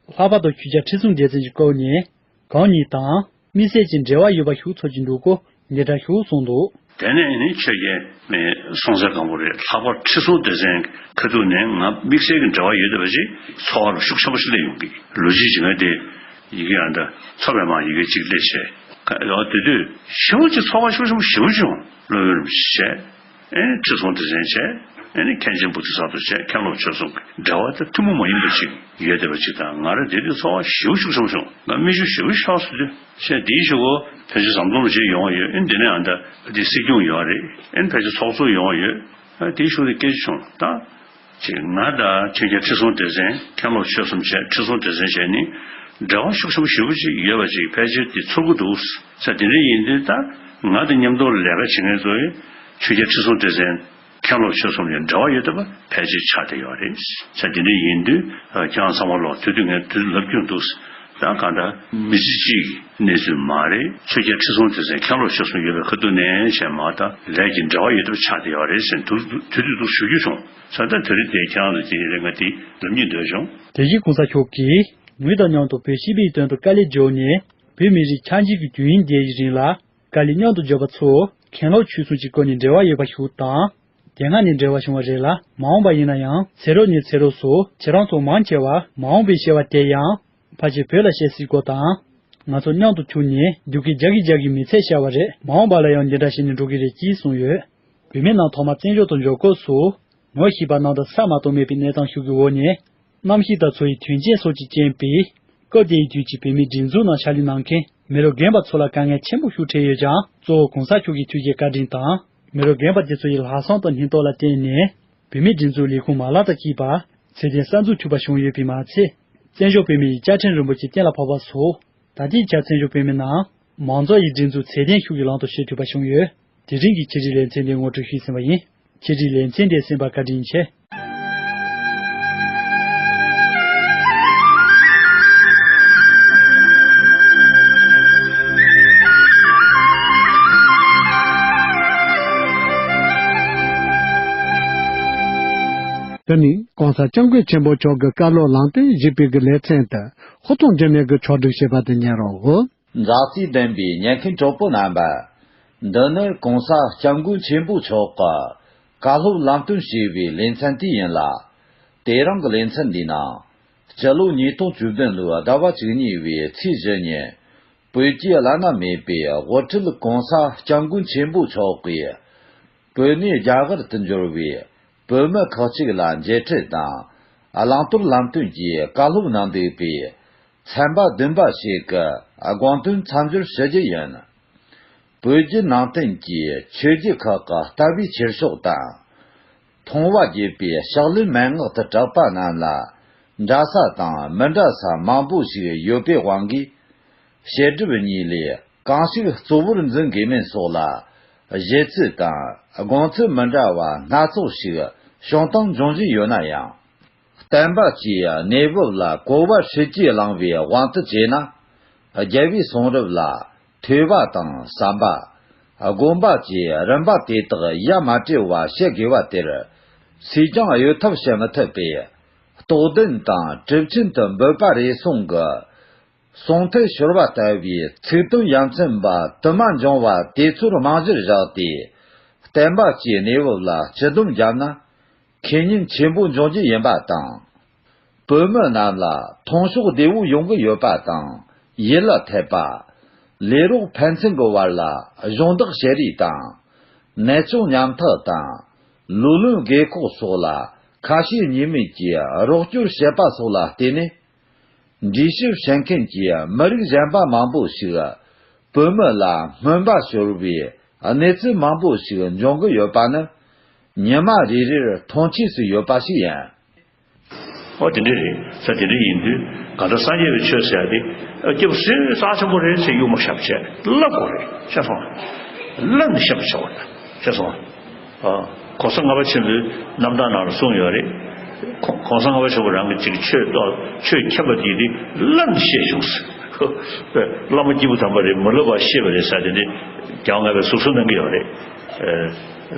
ལྷག་པར་དུ་ཆོས་རྒྱལ་ཁྲི་སྲོང་ལྡེ་བཙན་གྱི་སྐབས་ནས་གང་ཉིད་དང་དམིགས་བསལ་གྱི་འབྲེལ་བ་ཡོད་པ་ཞིག་ཚོར་གྱི་འདུག་གོ། འདི་འདྲ་ཞིག་གསུངས་འདུག། དེ་ནས་ནི་ཆོས་རྒྱལ་མེས་སྲོང་བཙན་སྒམ་པོ་རེད། ལྷག་པར་ཁྲི་སྲོང་ལྡེ་བཙན་ཁ་ཐུག་ནས་ང་དམིགས་བསལ་གྱི་འབྲེལ་བ་ཡོད་བསྡད་པ་ཅིག་ཚོར་བ་ཤུགས་ཆེན་པོ་ཞིག་སླེབས་ཡོང་གི། ལོ་རྒྱུས་ཀྱི་ང་དེ་ཡི་གེ་ཨ་འདྲ་ཚོར་བའི་མ་ཡི་གེ་གཅིག་སླེབས་བྱས་ཡང་དེ་དུས་ཞེ་པོ་ཅིག་ཚོར་བ་ཤུགས་ཆེན་པོ་ཞེ་པོ་བྱུང་། སློབ་དཔོན་རིན་པོ་ཆེ་བྱས། ཨེ་ནི་ཁྲི་སྲོང་ལྡེ་བཙན་བྱས། ཨེ་ནི་མཁན་ཆེན་བོ་དྷི་ས་ཏྭ་བྱས། མཁན་སློབ་ཆོས་གསུམ་གྱི་འབྲེལ་བ་དེ་ཐུན་མོང་མ་ཡིན་པ་ཅིག་ཡོད་བསྡད་པ་ཅིག་དང་། ང་རང་དེ་དུས་ཚོར་བ་ཞེ་པོ་ཤུགས་ཆེན་པོ་བྱུང་། ང་མིག་ཆུ་ཞེ་པོ་ཤོར་སོང་དུས་བྱས། དེའི་གཞུག་གུ་ཕལ་ཆེར་ཟམ་གདོང་ལ་ཅིག་ཡོང་བ་ཡོད། ཨེ་ནི་དེ་ནས་ཨ་འདྲ་དེ་སྲིད་སྐྱོང་ཡོད་རེད། ཨེ་ནི་ཕལ་ཆེར་ཚོགས་གཙོ་ཡོང་བ་ཡོད། ཨ་དེའི་གཞུག་དེ་སྐད་ཆ་བྱུང་ད། ཅིག་ང་དང་ཆོས་རྒྱལ་ཁྲི་སྲོང་ལྡེ་བཙན། མཁན་སློབ་ཆོས་གསུམ་བྱས། ཁྲི་སྲོང་ལྡེ་བཙན་བྱས་ནི་འབྲེལ་བ་ཤུགས་ཆེན་པོ་ཞེ་པོ་ཅིག་ཡོད་པ་ཅིག་ཕལ་ཆེར་དེ་ཚོར་གྱི་འདུག་ཟེར། དེ་འདྲ་ཡིན་དུས་ད་ང་དང་མཉམ་དུ་ལས་ཀ་བྱེད་མཁན་ཚོས་ཆོས་རྒྱལ་ཁྲི་སྲོང་ལྡེ་བཙན་མཁན་སློབ་ཆོས་གསུམ་ལ་འབྲེལ་བ་ཡོད་བསྡད་པ་ཕལ་ཆེར་ཆགས་བསྡད་ཡོད་རེད་ཟེར། དེ་འདྲ་ཡིན་དུས་ཁྱེད་རང་ཚང་མ་ལོག་དུས་དུས་ངས་དུས་ལབ་རྒྱུ་འདུག་ཟེར། ད་གང་ལྟར་མི་ཚེ་གཅིག་གི་གནས་ཚུལ་མ་རེད། ཆོས་རྒྱལ་ཁྲི་སྲོང་ལྡེ་བཙན་མཁན་སློབ་ཆོས་གསུམ་ཡོད་པའི་ཁ་ཐུག་ནས་བྱས་མ་ད་ལས་ཀྱི་འབྲེལ་བ་ཡོད་བསྡད་པ་ཆགས་བསྡད་ཡོད་རེད་ཟེར་དུས་དུས་དུས་དུས་ཞུ་རྒྱུ་བྱུང་། ས་ད་དེ་རིང་དེ་ཁྱེད་རང་ལ་དེ་རེ་ང་དེ་ལབ་སྙིང་འདོད་བྱུང་། དེ་བཞིན་གོང་ས་མཆོག་གིས་ངོས་དང་མཉམ་དུ་བོད་སྤྱི་པའི་དོན་དུ་དཀའ་ལས་བརྒྱབ་ནས་བོད་མི་རིགས་ཆགས་འཇིག་གི་དུས་ཡུན་འདིའི་རིང་ལ་དཀའ་ལས་མཉམ་དུ་བརྒྱབ་པ་ཚོ་མཁན་སློབ་ཆོས་གསུམ་གྱི་སྐོར་ནས་འབྲེལ་བ་ཡོད་པ་ཞིག་དང་། དེ་སྔ་ནས་འབྲེལ་བ་བྱུང་བ་རེད་ལ། མ་འོངས་པ་ཡིན་ན་ཡང་ཚེ་རབས་ནས་ཚེ་རབས་སུ་ཁྱེད་རང་ཚོ་མང་ཆེ་བ་མ་འོངས་པའི་བྱ་བ་དེ་ཡང་ཕལ་ཆེར་བོད་ལ་བྱེད་སྲིད་སྐོར་དང་། ང་ཚོ་མཉམ་དུ་ཐུག་ནས་སྡུག་སྐད་རྒྱག་གི་རྒྱག་གི་མི་ཚད་བྱ་བ་རེད། མ་འོངས་པ་ལ་ཡང་འདི་འདྲ་བྱས་ནས་འགྲོ་གི་རེད་ཅེས་གསུངས་ཡོད། བོད་མི་རྣམས་ཐོག་མར་བཙན་བྱོལ་དུ་འབྱོར་སྐབས་སུ། ངོ་ཤེས་པ་རྣམས་དང་ས་མ་གཏོགས་མེད་པའི་གནས་སྟངས་ཤིག་གི་འོག་ནས། གནམ་གཤིས་དང་འཚོ་བའི་དོན་རྐྱེན་སོགས་ཀྱི་རྐྱེན་པས། སྐབས་དེའི་དུས་ཀྱི་བོད་མིའི་སྒྲིག་འཛུགས་ནང་ཕྱག་ལས་གནང་མཁན་མི་རབས་རྒན་པ་ཚོ་ལ་དཀའ་ངལ་ཆེན་པོ་ཞིག་འཕྲད་ཡོད་ཀྱང་། གཙོ་བོ་གོང་ས་མཆོག་གིས་ཐུགས་རྗེ་བཀའ་དྲིན་དང་། མི་རབས་རྒན་པ་དེ་ཚོ་ཡི་ལྷག་བསམ་དང་སྙིང་སྟོབས་ལ་བརྟེན་ནས། བོད་མིའི་སྒྲིག་འཛུགས་ལས་ཁུངས་མ་ལག་དང་བཅས་པ་ཚད་ལྡན་གསར་འཛུགས་ཐུབ་པ་བྱུང་ཡོད་པས་མ་ཚད། བཙན་བྱོལ་བོད་མི་ཡི་བཅའ་ཁྲིམས་རིན་པོ་ཆེ་གཏན་ལ་ཕབ་པ་སོགས། ད་ལྟའི་ཆར་བཙན་བྱོལ་བོད་མི་རྣམས་མང་གཙོ་ཡི་སྒྲིག་འཛུགས་ཚད་ལྡན་ཤོས་ཀྱི་ལམ་དུ་སྐྱོད་ཐུབ་པ་བྱུང་ཡོད། དེ་རིང་གི་ཆེད་སྒྲིག་ལེ་ཚན་འདི་ངོ་སྤྲོད་ཞུས་ཟིན་པ་ཡིན། ཆེད་སྒྲིག་ལེ་ཚན་འདི་གསན་པར་བཀའ་དྲིན་ཆེ། དེ་ནི་གོང་ས་སྐྱབས་མགོན་ཆེན་པོ་མཆོག་གི་བཀའ་སློབ་ལམ་སྟོན་ཞེས་པའི་གི་ལེ་ཚན་དུ་ཧུར་ཐག་འགྱུར་མེད་ཀྱི་ཕྱོགས་སྒྲིག་བྱས་པ་དེ་ཉན་རོགས། མཛའ་བརྩེ་ལྡན་པའི་ཉན་མཁན་གྲོགས་པོ་རྣམ་པ། འདི་ནི་གོང་ས་སྐྱབས་མགོན་ཆེན་པོ་མཆོག་གི་བཀའ་སློབ་ལམ་སྟོན་ཞེས་པའི་ལེ་ཚན་དེ་ཡིན་ལ། དེ་རིང་གི་ལེ་ཚན་འདིའི་ནང་། སྤྱི་ལོ་ཉིས་སྟོང་བཅུ་བདུན་ལོའི་ཟླ་བ་བཅུ་གཉིས་པའི་ཚེས་བཞི་ཉིན། བོད་ཀྱི་བླ་ན་མེད་པའི་དབུ་ཁྲིད་གོང་ས་སྐྱབས་མགོན་ཆེན་པོ་མཆོག་གིས། བོད་ནས་རྒྱ་གར་དུ་འབྱོར་བའི་བོད་མི་ཁག་ཅིག་ལ་མཇལ་འཕྲད་དང་། བླང་དོར་ལམ་སྟོན་གྱི་བཀའ་སློབ་གནང་འདུག་པས། ཚན་པ་བདུན་པ་ཞིག་གི་དགོངས་དོན་མཚམས་སྦྱོར་ཞུ་རྒྱུ་ཡིན། བོད་བརྒྱུད་ནང་བསྟན་གྱི་ཆོས་བརྒྱུད་ཁག་གི་ལྟ་བའི་ཁྱེར་ཕྱོགས་དང་། མཐོང་བ་བརྒྱུད་པའི་ཕྱག་ལེན་མན་ངག་ཏུ་གྲགས་པ་རྣམས་ལ་ འདྲ་ས་དང་མི་འདྲ་ས་མང་པོ་ཞིག་ཡོད་པའི་དབང་གིས། བཤད་སྒྲུབ་གཉིས་ལས་གང་ཞིག་གཙོ་བོར་འཛིན་དགོས་མིན་སོགས་ལ། གཞས་ཚིག་དང་དགོངས་ཚུལ་མི་འདྲ་བ་སྣ་ཚོགས་ཤིག་བྱུང་སྟངས་འབྱུང་བཞིན་ཡོད་ན་ཡང་། བསྟན་པ་སྤྱིའི་གནས་བབ་ལ་གོ་བ་ཧྲིལ་གྱིས་བླངས་པའི་དབང་དུ་བྱས་ན། རྒྱལ་བའི་གསུང་རབ་ལ་ཐོས་པ་དང་བསམ་པ། སྒོམ་པ་བཅས་རིམ་པ་དེ་དག་ཡ་མ་བྲལ་བ་བྱེད་དགོས་པ་དེར། སུས་ཀྱང་གཡོལ་ཐབས་བྱེད་མི་ཐུབ་པས། རྟོགས་ལྡན་དང་གྲུབ་ཆེན་དུ་འབོད་པ་རེ་ཟུང་གི། གསུང་ཐོས་ཤོར་བ་ལྟ་བུའི་ཚིག་དོན་ཡ་མཚན་པ་དུ་མ་འབྱུང་བ་དེ་ཚོར་རྨང་གཞིར་བཞག་སྟེ། བསྟན་པ་སྤྱིའི་གནས་བབ་ལ་སྤྱི་སྡོམ་བརྒྱབ་ན། ཁེ་ཉེན་ཆེན་པོ་འབྱུང་རྒྱུ་ཡིན་པ་དང་། བོད་མི་རྣམས་ལ་མཐོང་ཕྱོགས་བདེ་བོ་ཡོང་གི་ཡོད་པ་དང་། ཡིད་ལ་འཐད་པ། ལས་རོགས་ཕན་ཚུན་གྱི་བར་ལ་གཞོགས་འདེགས་བྱེད་རེས་དང་། ནད་བྱུང་ཉམ་ཐག་དང་། ལོ་ལོན་རྒས་འཁོགས་སོགས་ལ་ཁ་ཞེ་གཉིས་མེད་ཀྱིས་རོགས་སྐྱོར་བྱེད་པ་སོགས་ལ་བརྟེན་ནས། འགྲེལ་བཤད་བྱེད་མཁན་གྱི་མི་རིགས་གཞན་པ་མང་པོ་ཞིག་བོད་མི་ལ་སྨོན་པ་ཤོར་བའི་གནས་ཚུལ་མང་པོ་ཞིག་འབྱུང་གི་ཡོད་པ་ནི། ཉི་མ་རེ་རེར་མཐོང་ཆོས་སུ་ཡོད་པ་ཞིག་ཡིན། ཨོ་དེ་འདྲ་རེད། ས་དེ་འདྲ་ཡིན་དུས་གང་ལྟར་སངས་རྒྱས་པའི་ཆོས་ཟེར་ཡ་དེ་ཨ་སྐྱབས་སུ་རྩ་ཆེན་པོ་རེད་ཟེར་གཡུག་མ་བཞག་བྱས་བསླབ་དགོས་རེད། ཤེས་སོང་། བསླབ་ནས་ཤེས་པ་བྱ་བ་རེད། ཤེས་སོང་། ཨ། གོང་ས་ལྔ་པ་ཆེན་པོའི་རྣམ་ཐར་ནང་ལ་གསུངས་ཡོད་རེད། གོང་གོང་ས་ལྔ་པ་ཆེན་པོ་རང་གི་ཅིག་ཆོས་ཐོག་ཆོས་མཁྱེན་པ་དེ་དེ་བསླབ་ནས་ཤེས་བྱུང་ཟེར། བླ་མ་སྐྱེས་བུ་དམ་པ་རེད། མ་བསླབ་པར་ཤེས་པ་རེད་ཟེར་དེ་འདྲ་རྒྱལ་བ་ལྔ་པས་ཟུར་གསོག་གནང་གི་ཡོད་རེད།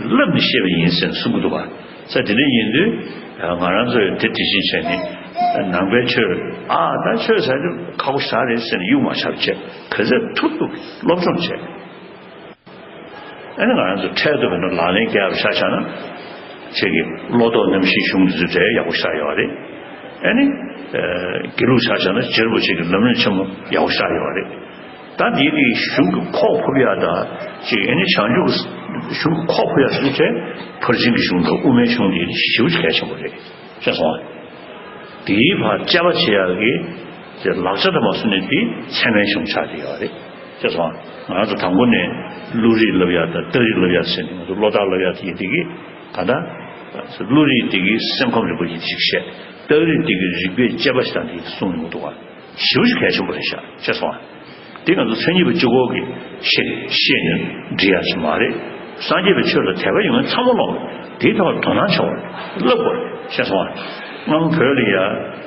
བསླབ་ནས་ཤེས་པ་ཡིན་ཟེར་ནས་གསུང་གི་འདུག་བ། ས་དེ་འདྲ་ཡིན་དུས་ང་རང་ཚོས་དེ་དེ་བཞིན་བྱས་ནས་ནང་པའི་ཆོས་ཨ་ད་ཆོས་ཟེར་དུས་ཁག་པོ་ཞེ་དྲག་རེད་ཟེར་ནས་གཡུག་མ་བཞག་བྱས་ག་ཚོད་ཐུབ་ཐུབ་སློབ་སྦྱོང་བྱས། ཨ་ནི་ང་རང་ཚོ་འཕྲལ་དུ་བས་ན་ལག་ལེན་བརྒྱབ་ཆ་བཞག་ན། ཁྱེད་ཀྱི་བློ་ལྡོག་རྣམ་བཞིའི་གཞུང་འདི་ཚོ་གྲས་ཡག་པོ་ཞེ་དྲག་ཡོད་རེད། ཨ་ནི། དགེ་ལུགས་ཆ་བཞག་ན་རྗེ་རིན་པོ་ཆེ་གི་ལམ་རིམ་ཆེན་མོ་ཡག་པོ་ཞེ་དྲག་ཡོད་རེད། ད་འདི་གི་གཞུང་གི་ཁོག་ཕུབ་ཡ་ད་ཅིག་ཨ་ནི་བྱང་ཆུབ་ཀྱི་གཞུང་གི་ཁོག་ཕུབ་ཡ་ཟེར་དུས་ཕར་ཕྱིན་གྱི་གཞུང་དང་དབུ་མའི་གཞུང་འདི་ཞེ་པོ་ཅིག་གལ་ཆེན་པོ་རེད། ཤེས་སོང་ཨ། དེའི་བར་དཔྱད་པ་བྱེད་ཡག་གི་དེ་ལག་ཆ་དུ་མ་བཟུང་ནས་དེ་ཚད་མའི་གཞུང་ཆགས་ཀྱི་ཡོད་རེད། ཤེས་སོང་ཨ། ང་རང་ཚོ་དང་པོ་ནས་བློ་རིག་བསླབ་ཡག་དང་རྟགས་རིགས་བསླབ་ཡག་ཟེར་ནས་ང་ཚོ་བློ་རྟགས་བསླབ་ཡག་དེ་དེ་གི་ག་ད་བློ་རིག་དེ་གི་སེམས་ཁམས་རིག་པ་ཡིན་ཞིག་བཤད། རྟགས་རིགས་དེ་གི་རིག་པའི་དཔྱད་པ་ཞིག་དང་དེ་གསུངས་ཡོང་འདུག་བ། ཞེ་པོ་ཅིག་གལ་ཆེན་པོ་རེད་ཤག་ཤེས་སོང་ཨ། དེ་ང་ཚོ་མཚན་ཉིད་པ་གཅིག་པོ་གིས་ཤེས་ཤེས་ནས་འགྲིག་ཡ་ཅིག་མ་རེད། སངས་རྒྱས་པའི་ཆོས་ལ་དད་པ་ཡོད་མཁན་ཚང་མ་ལོག་དེའི་ཐོག་དོ་སྣང་བྱ་བ་བསླབ་དགོས་རེད། ཤེས་སོང་ཨ། སྔོན་བོད་ལ་ཡ་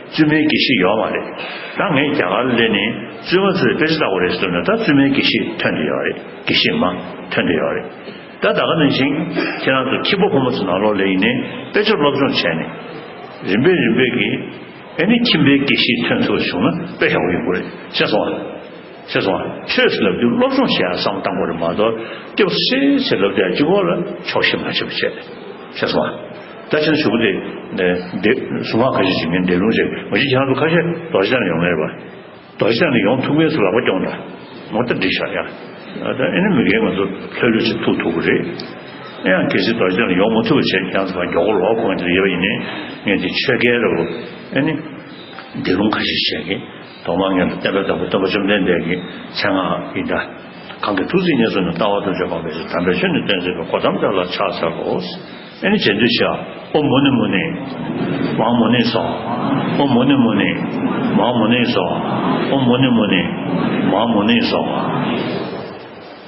བཙུན་མའི་དགེ་བཤེས་ཡོད་མ་རེད། ད་ངས་རྒྱ་གར་སླེབས་ནས་བཙུན་མ་ཚོས་དཔེ་ཆ་ལྟ་དགོས་རེད་ཟེར་ན་ད་བཙུན་མའི་དགེ་བཤེས་ཐོན་བསྡད་ཡོད་རེད། དགེ་བཤེས་མ་ཐོན་བསྡད་ཡོད་རེད། ད་ད་ག་ནང་བཞིན་ཁྱེད་རང་ཚོ་ཁྱི་པོ་ཕོ་མོ་ཚོ་ནང་ལོགས་ལ་ཡིན་ནའི་དཔེ་ཆ་སློབ་སྦྱོང་བྱས་ནས་རིམ་པས་རིམ་པས་ཀྱིས་ཨེ་ནི་ཁྱིམ་པའི་དགེ་བཤེས་ཐོན་ཐུབ་བྱུང་ན་དཔེ་ཡག་པོ་ཡོང་གི་རེད། ཤེས་སོང་ཨ། ཤེས་སོང་ཨ། ཆོས་ཟེར་ལབ་དུས་སློབ་སྦྱོང་བྱེད་ཡ་བསམ་བློ་བཏང་དགོས་རེད་མ་གཏོགས་སྐྱབས་སུ་མཆི་ཟེར་ལབ་དུས་གཅིག་པོ་ལ་ཆོག་ཤེས་མ་བྱེད་པ་བྱས། ཤེས་སོང་ཨ། ད་ཕྱིན་ཞུ་གི་དེ་ནས་དེ་གཟུངས་སྔགས་ཁ་ཤས་ཤིག་ངས་འདས་ལུང་བྱས་མ་གཞི་ཁྱེད་རང་ཚོ་ཁ་ཤས་རྡོ་རྗེ་གདན་ལ་ཡོང་ངེས་རེད་པ། རྡོ་རྗེ་གདན་ལ་ཡོང་ཐུབ་མཁན་ཚོ་ལག་པ་རྐྱོང་དང་། ངོ་ལྟ་འགྲིག་ཤག་ཡ། ད་ཨེ་ནི་མི་རྒན་ང་ཚོ་ལྷོད་ལྷོད་ཅིག་ཐུག་ཐུབ་ཀྱི་རེད། ཨེ་ཡང་གལ་སྲིད་རྡོ་རྗེ་གདན་ལ་ཡོང་མ་ཐུབ་པ་བྱས་ཁྱེད་རང་ཚོ་མགྱོགས་པོ་ལོག་གོང་དེ་ལ་ཡོད་པ་ཡིན་ནའི་ངས་དེ་ཆོས་རྒྱལ་ར་བོ་ཨེ་ནི་འདས་ལུང་ཁ་ཤས་བཤད་མཁན་ཐོག་མར་ངས་ལ་བསྟན་པའི་བདག་པོ་སྟོན་པ་བཅོམ་ལྡན་འདས་ཀྱི་མཚན་སྔགས་ཡིན་ད། གང་གིས་ཐུགས་བརྩེ་ཉེར་བཟུང་ནས། ལྟ་བ་ཐམས་ཅད་སྤང་བའི་ཕྱིར། དམ་པའི་ཆོས་ནི་སྟོན་མཛད་པའི། གོ་ཏམ་དེ་ལ་ཕྱག་འཚལ་ལོ། ཨེ་ནི་རྗེས་ཟློས་བྱ། ཨོཾ་མུ་ནེ་མུ་ནེ། མ་ཧཱ་མུ་ནེ་སྭཱ་ཧཱ། ཨོཾ་མུ་ནེ་མུ་ནེ། མ་ཧཱ་མུ་ནེ་སྭཱ་ཧཱ། ཨོཾ་མུ་ནེ་མུ་ནེ། མ་ཧཱ་མུ་ནེ་སྭཱ་ཧཱ།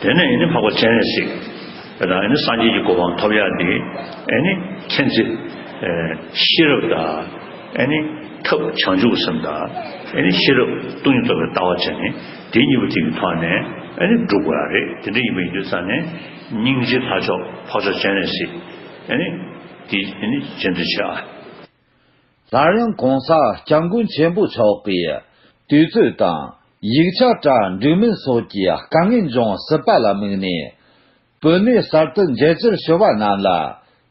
དེ་ནས་ཨེ་ནི་འཕགས་པ་སྤྱན་རས་གཟིགས། དེ་དང་ཨེ་ནི་སངས་རྒྱས་ཀྱི་གོ་འཕང་ཐོབ་ཡག་དེ་ཨེ་ནི་མཁྱེན་བརྩེ། ཤེས་རབ་དང་། ཨེ་ནི་ཐབས་བྱང་ཆུབ་སེམས་དང་། ཨེ་ནི་ཤེས་རབ་སྟོང་ཉིད་རྟོགས་པའི་ལྟ་བ་བྱས་ནས་དེ་གཉིས་པོ་དེ་གི་ཐོག་ནས་ཨེ་ནི་སྒྲུབ་དགོས་ཡ་རེད། དེ་འདྲ་ཡིན་པ་ཡིན་དུས་ཙང་ནས་སྙིང་རྗེ་ལྷ་མཆོག་འཕགས་མཆོག་སྤྱན་རས་གཟིགས་ཨེ་ནི་དེ་ཨེ་ནི་རྗེས་ཟློས་བྱེད་ཨ། སླར་ཡང་གོང་ས་སྐྱབས་མགོན་ཆེན་པོ་མཆོག་གིས་དུས་ཚོད་དང་ཡིག་ཆ་གྲ་འགྲིག་མིན་སོགས་ཀྱི་དཀའ་ངལ་འབྱུང་སྲིད་པ་ལ་དམིགས་ནས། བོད་ནས་གསར་དུ་མཇལ་བཅར་ཞུ་བ་རྣམས་ལ་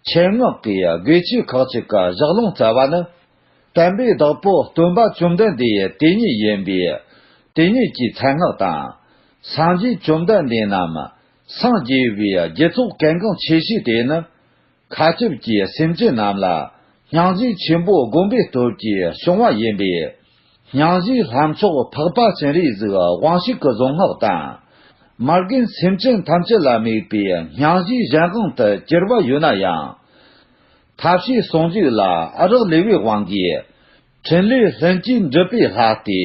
ཆེད་མངགས་ཀྱིས་དགོས་ཆེད་ཁག་ཅིག་གི་ཞག་ལོང་བསྩལ་བ་ནི། བསྟན་པའི་བདག་པོ་སྟོན་པ་བཅོམ་ལྡན་འདས་དེ་ཉིད་ཡིན་པས་དེ་ཉིད་ཀྱི་མཚན་སྔགས་དང་། སངས་རྒྱས་བཅོམ་ལྡན་འདས་རྣམས་སངས་རྒྱས་པའི་རྒྱུ་ཚོགས་གལ་འགངས་ཆེ་ཤོས་དེ་ནི། མཁའ་ཁྱབ་ཀྱི་སེམས་ཅན་རྣམས་ལ་སྙིང་རྗེ་ཆེན་པོ་བསྒོམ་པའི་སྟོབས་ཀྱིས་བྱུང་བ་ཡིན་པས། སྙིང་རྗེའི་ལྷ་མཆོག་འཕགས་པ་སྤྱན་རས་གཟིགས་དབང་ཕྱུག་གི་གཟུངས་སྔགས་དང་། མ་རྒན་སེམས་ཅན་ཐམས་ཅད་ལ་དམིགས་པའི་སྙིང་རྗེའི་གཞན་དབང་དུ་གྱུར་པ་ཡོད་ན་ཡང་། ཐབས་ཤེས་ཟུང་འཇུག་ལ་རག་ལས་པའི་དབང་གིས། འཕྲིན་ལས་ལྷུན་གྱིས་འགྲུབ་པའི་ལྷ་སྟེ།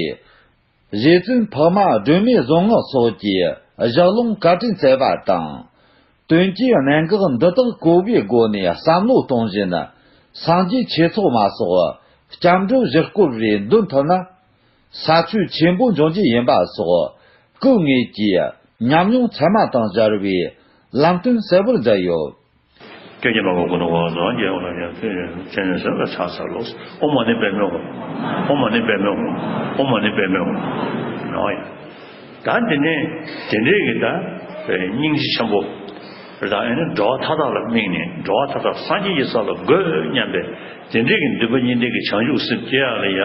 རྗེ་བཙུན་འཕགས་མ་སྒྲོལ་མའི་གཟུངས་སྔགས་སོགས་ཀྱི་ཞལ་ལུང་བཀའ་དྲིན་སྩལ་བ་དང་། དོན་གྱི་གནད་འགག་འདི་དག་གོ་བའི་སྒོ་ནས་བསམ་བློ་གཏོང་བཞིན། སངས་རྒྱས་ཆོས་ཚོགས་མ་སོགས་སྐྱབས་འགྲོ་བཞི་བསྐོར་བའི་འདོན་ཐུབ་ན། ས་ཆོད་ཆེན་པོ་འབྱུང་རྒྱུ་ཡིན་པ་སོགས་སྐུ་དངོས་ཀྱི་ཉམས་མྱོང་ཚད་མ་དང་སྦྱར་བའི་ལམ་སྟོན་གསལ་པོར་མཛད་ཡོད། སྐྱོན་གྱིས་མ་གོས་ཀུན་ཏུ་འཁོར་བ་དང་། རྒྱལ་བ་ལ་ཡང་དེ་བཞིན་གཤེགས་པ་ཕྱག་འཚལ་ལོ། ཨོཾ་མ་ཎི་པདྨེ་ཧཱུྃ། ཨོཾ་མ་ཎི་པདྨེ་ཧཱུྃ། ཨོཾ་མ་ཎི་པདྨེ་ཧཱུྃ། ནོ་ཡ། ད་འདི་ནས་དེ་འདྲའི་གི་ད་སྙིང་རྗེ་ཆེན་པོ་དང་། ཨེ་ནི་འགྲོ་བ་མཐའ་དག་ལ་དམིགས་ནས། འགྲོ་བ་མཐའ་དག་སངས་རྒྱས་ཀྱི་ས་ལ་འགོད་སྙམ་པའི་དེ་འདྲའི་གི་འདུན་པ་གཉིས་ལྡན་གྱི་བྱང་ཆུབ་སེམས་སྐྱེ་ཡག་ལ་ཡ།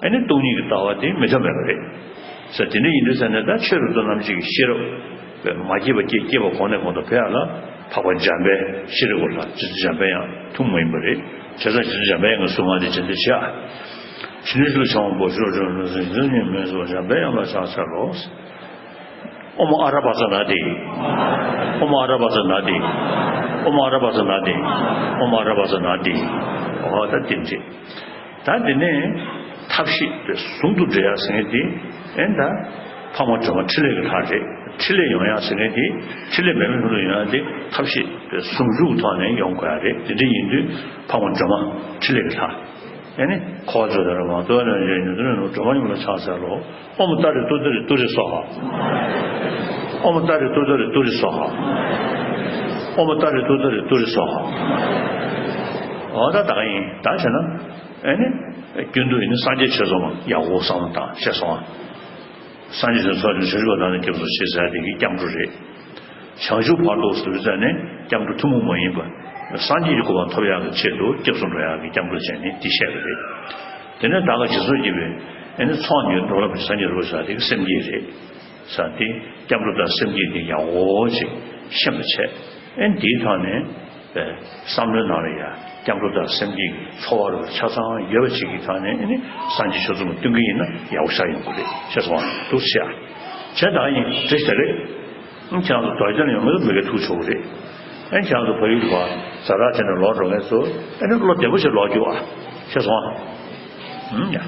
ཨེ་ནི་སྟོང་ཉིད་ཀྱི་ལྟ་བ་དེ་མི་འཐོན་མེད་པ་རེད། ས་དེ་འདྲ་ཡིན་དུས་ས་ནས་ད་ཆོས་རབ་ཏུ་རྣམ་འབྱེད་ཀྱི་ཤེས་རབ་མ་སྐྱེས་པ་སྐྱེ། སྐྱེས་པ་གོང་ནས་གོང་དུ་འཕེལ་ཡག་ལ་འཕགས་པ་འཇམ་དཔལ་ཤེས་རབ་ཀྱི་ལྷ་རྗེ་བཙུན་འཇམ་དཔལ་དབྱངས་ཐུན་མོང་མ་ཡིན་པ་རེད། བྱས་ཙང་རྗེ་བཙུན་འཇམ་དཔལ་དབྱངས་ཀྱི་གཟུངས་སྔགས་དེ་རྗེས་འདེད་བྱེད་ཨ། ཕྱི་སྣོད་ཆུ་ལ་བྱང་བ་པོ་ཤོག་ཆུ་ལ་སེང་ཟེར་ཉིན་མོས་སོ་འཇམ་དཔལ་དབྱངས་ལ་ཕྱག་འཚལ་ལོ། ཨོཾ་ཨ་ར་བཛྲ་ན་དྷཱིཿ། ཨོཾ་ཨ་ར་བཛྲ་ན་དྷཱིཿ། ཨོཾ་ཨ་ར་བཛྲ་ན་དྷཱིཿ། ཨོཾ་ཨ་ར་བཛྲ་ན་དྷཱིཿ། ཨོ་ད་དེ་འདྲ། ད་དེ་ནས་ཐབས་ཤེས་དེ་ཟུང་དུ་འབྲེལ་ཡག་ཟེར་མཁན་དེ། ཨེ་ད་ཕག་མོ་སྒྲོལ་མ་ཕྲིན་ལས་ཀྱི་ལྷ་རེད། ཕྲིན་ལས་ཡོང་ཡག་ཟེར་མཁན་དེ། ཕྲིན་ལས་མེད་མེད་ལྷུན་ལྷུན་ཡོང་ཡག་དེ་ཐབས་ཤེས་དེ་ཟུང་འཇུག་གི་ཐོག་ནས་ཡོང་དགོས་ཡག་རེད། དེ་འདྲ་ཡིན་དུས་ཕག་མོ་སྒྲོལ་མ་ཕྲིན་ལས་ཀྱི་ལྷ། ཨེ་ནི་འཁོར་བ་ཚོགས་དང་མང་ཐོས་རྣམས་ཀྱི་ཉེ་དུ་ནི་སྒྲོལ་མ་མཉམ་ལ་ཕྱག་འཚལ་ལོ། ཨོཾ་ཏཱ་རེ་ཏུཏྟཱ་རེ་ཏུ་རེ་སྭཱ་ཧཱ། ཨོཾ་ཏཱ་རེ་ཏུཏྟཱ་རེ་ཏུ་རེ་སྭཱ་ཧཱ། ཨོཾ་ཏཱ་རེ་ཏུཏྟཱ་རེ་ཏུ་རེ་སྭཱ་ཧཱ། ཨོ་ད་ད་ག་ཡིན་ད་བྱས་ན། ཨེ་ནི། རྒྱུན་དུ་ཡིན་ན་སངས་རྒྱས་ཆོས་ཚོགས་མ་ཡག་པོ་བསམ་བློ་བཏང་ཤེས་སོང་ཨ། སངས་རྒྱས་ཆོས་ཚོགས་ཀྱི་བྱང་ཆུབ་བར་དོ་ནས་སྐྱབས་སུ་མཆི་ཟེར་དེ་གི་སྐྱབས་འགྲོ་རེད། བྱང་ཆུབ་བར་དོ་ཟེར་བའི་ས་ནས་སྐྱབས་འགྲོ་ཐུན་མོང་མ་ཡིན་པ། སངས་རྒྱས་ཀྱི་གོ་འཕང་ཐོབ་ཡག་གི་ཆེད་དུ་སྐྱབས་སུ་འགྲོ་ཡག་གི་སྐྱབས་འགྲོ་བྱས་ནས་དེ་བཤད་པ་རེད། དེ་ནས་ད་ག་རྗེས་སུ་སྐྱེས་པའི་ཨེ་ནི་ཚོགས་གཉིས་འགྲོ་ལ་སངས་རྒྱས་རིན་པོ་ཆེ་དེ་གི་སེམས་བསྐྱེད་རེད། ས་དེ་སྐྱབས་འགྲོ་དང་སེམས་བསྐྱེད་དེ་ཡག་པོ་ཅིག་ཤེས་པ་བྱས། ཨེ་འདིའི་ཐོག་ནས་བསམ་བློའི་ནང་ལ་ཡ་སྐྱབས་འགྲོ་དང་སེམས་བསྐྱེད་ཀྱི་ཚོར་བ་རུ་ཆ་ཚང་ཡོད་པ་ཅིག་གི་ཐོག་ནས་ཨེ་ནི་སངས་རྒྱས་ཆོས་ཚོགས་མ་བསྟུན་གྱི་ཡིན་ན་ཡག་པོ་ཤར་ཡོང་གི་རེད་ཤེས་སོང་ང་། འདུག་བྱས་ཨ། བྱས་ད་ཡིན་བྲིས་ད་རེད། ཁྱེད་རང་ཚོ་དོལ་རྒྱལ་ཡོང་མཁན་ཚོ་མི་སྒེར་ཐུག་ཆོག་གི་རེད། ཨེ་ཁྱེད་རང་ཚོ་ཕ་ཡུལ་ལ་ཛ་དྲག་བྱས་ནས་ལོག་འགྲོ་མཁན་ཚོ་ཨེ་ནི་བློ་བདེ་པོ་ཞིག་ལོག་རྒྱུ་ཨ། ཤེས་སོང་ཨ། ཨུམ་ཡ།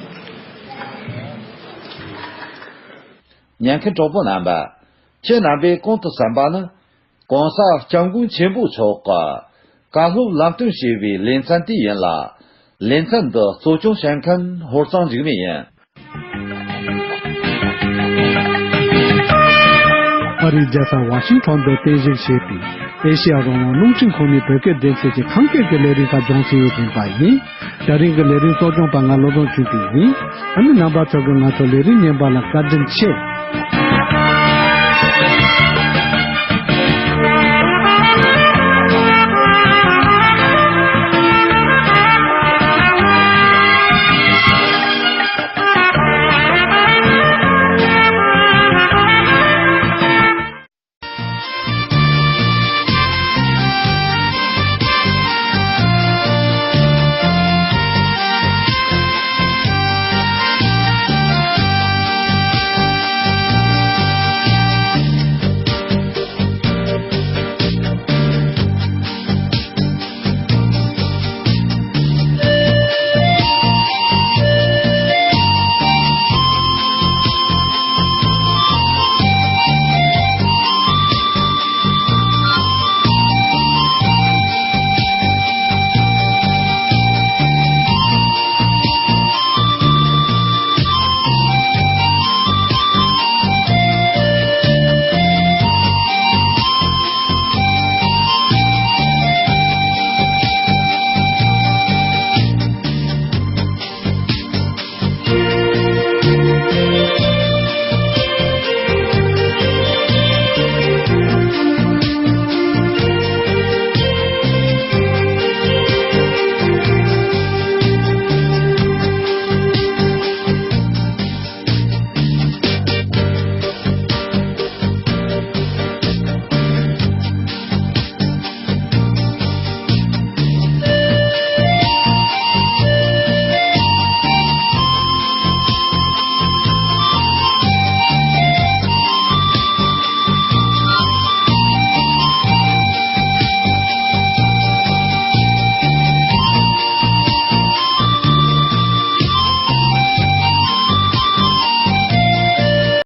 ཉན་མཁན་གྲོགས་པོ་རྣམ་པ། ཁྱེད་རྣམ་པས་གོང་དུ་གསན་པ་ནི། ༸གོང་ས་༸སྐྱབས་མགོན་ཆེན་པོ་མཆོག་གིས་བཀའ་སློབ་ལམ་སྟོན་ཞུས་པའི་ལེ་ཚན་དེ་ཡིན་ལ། ལེ་ཚན་འདི་གཙོ་སྐྱོང་བྱེད་མཁན་ཧོར་གཙང་འཇིགས་མེད་ཡིན། ཨ་རིའི་རྒྱལ་ས་ཝ་ཤིང་ཊོན་དུ་རྟེན་གཞི་བྱས་པའི་ཨེ་ཤེ་ཡ་རང་དབང་རླུང་འཕྲིན་ཁང་ནི་བོད་སྐད་སྡེ་ཚན་གྱི་ཁམས་སྐད་ཀྱི་ལས་རིམ་ཁག་སྦྱོང་སའི་རིམ་པ་ཡིན། ད་རིང་གི་ལས་རིམ་གཙོ་སྐྱོང་པ་ང་བློ་བཟང་ཆོས་སྐྱིད་ཡིན། ཨ་ནི་རྣམ་པ་ཚོ་གིས་ང་ཚོ་ལས་རིམ་ཉན་པ་ལ་བཀའ་དྲིན་ཆེ།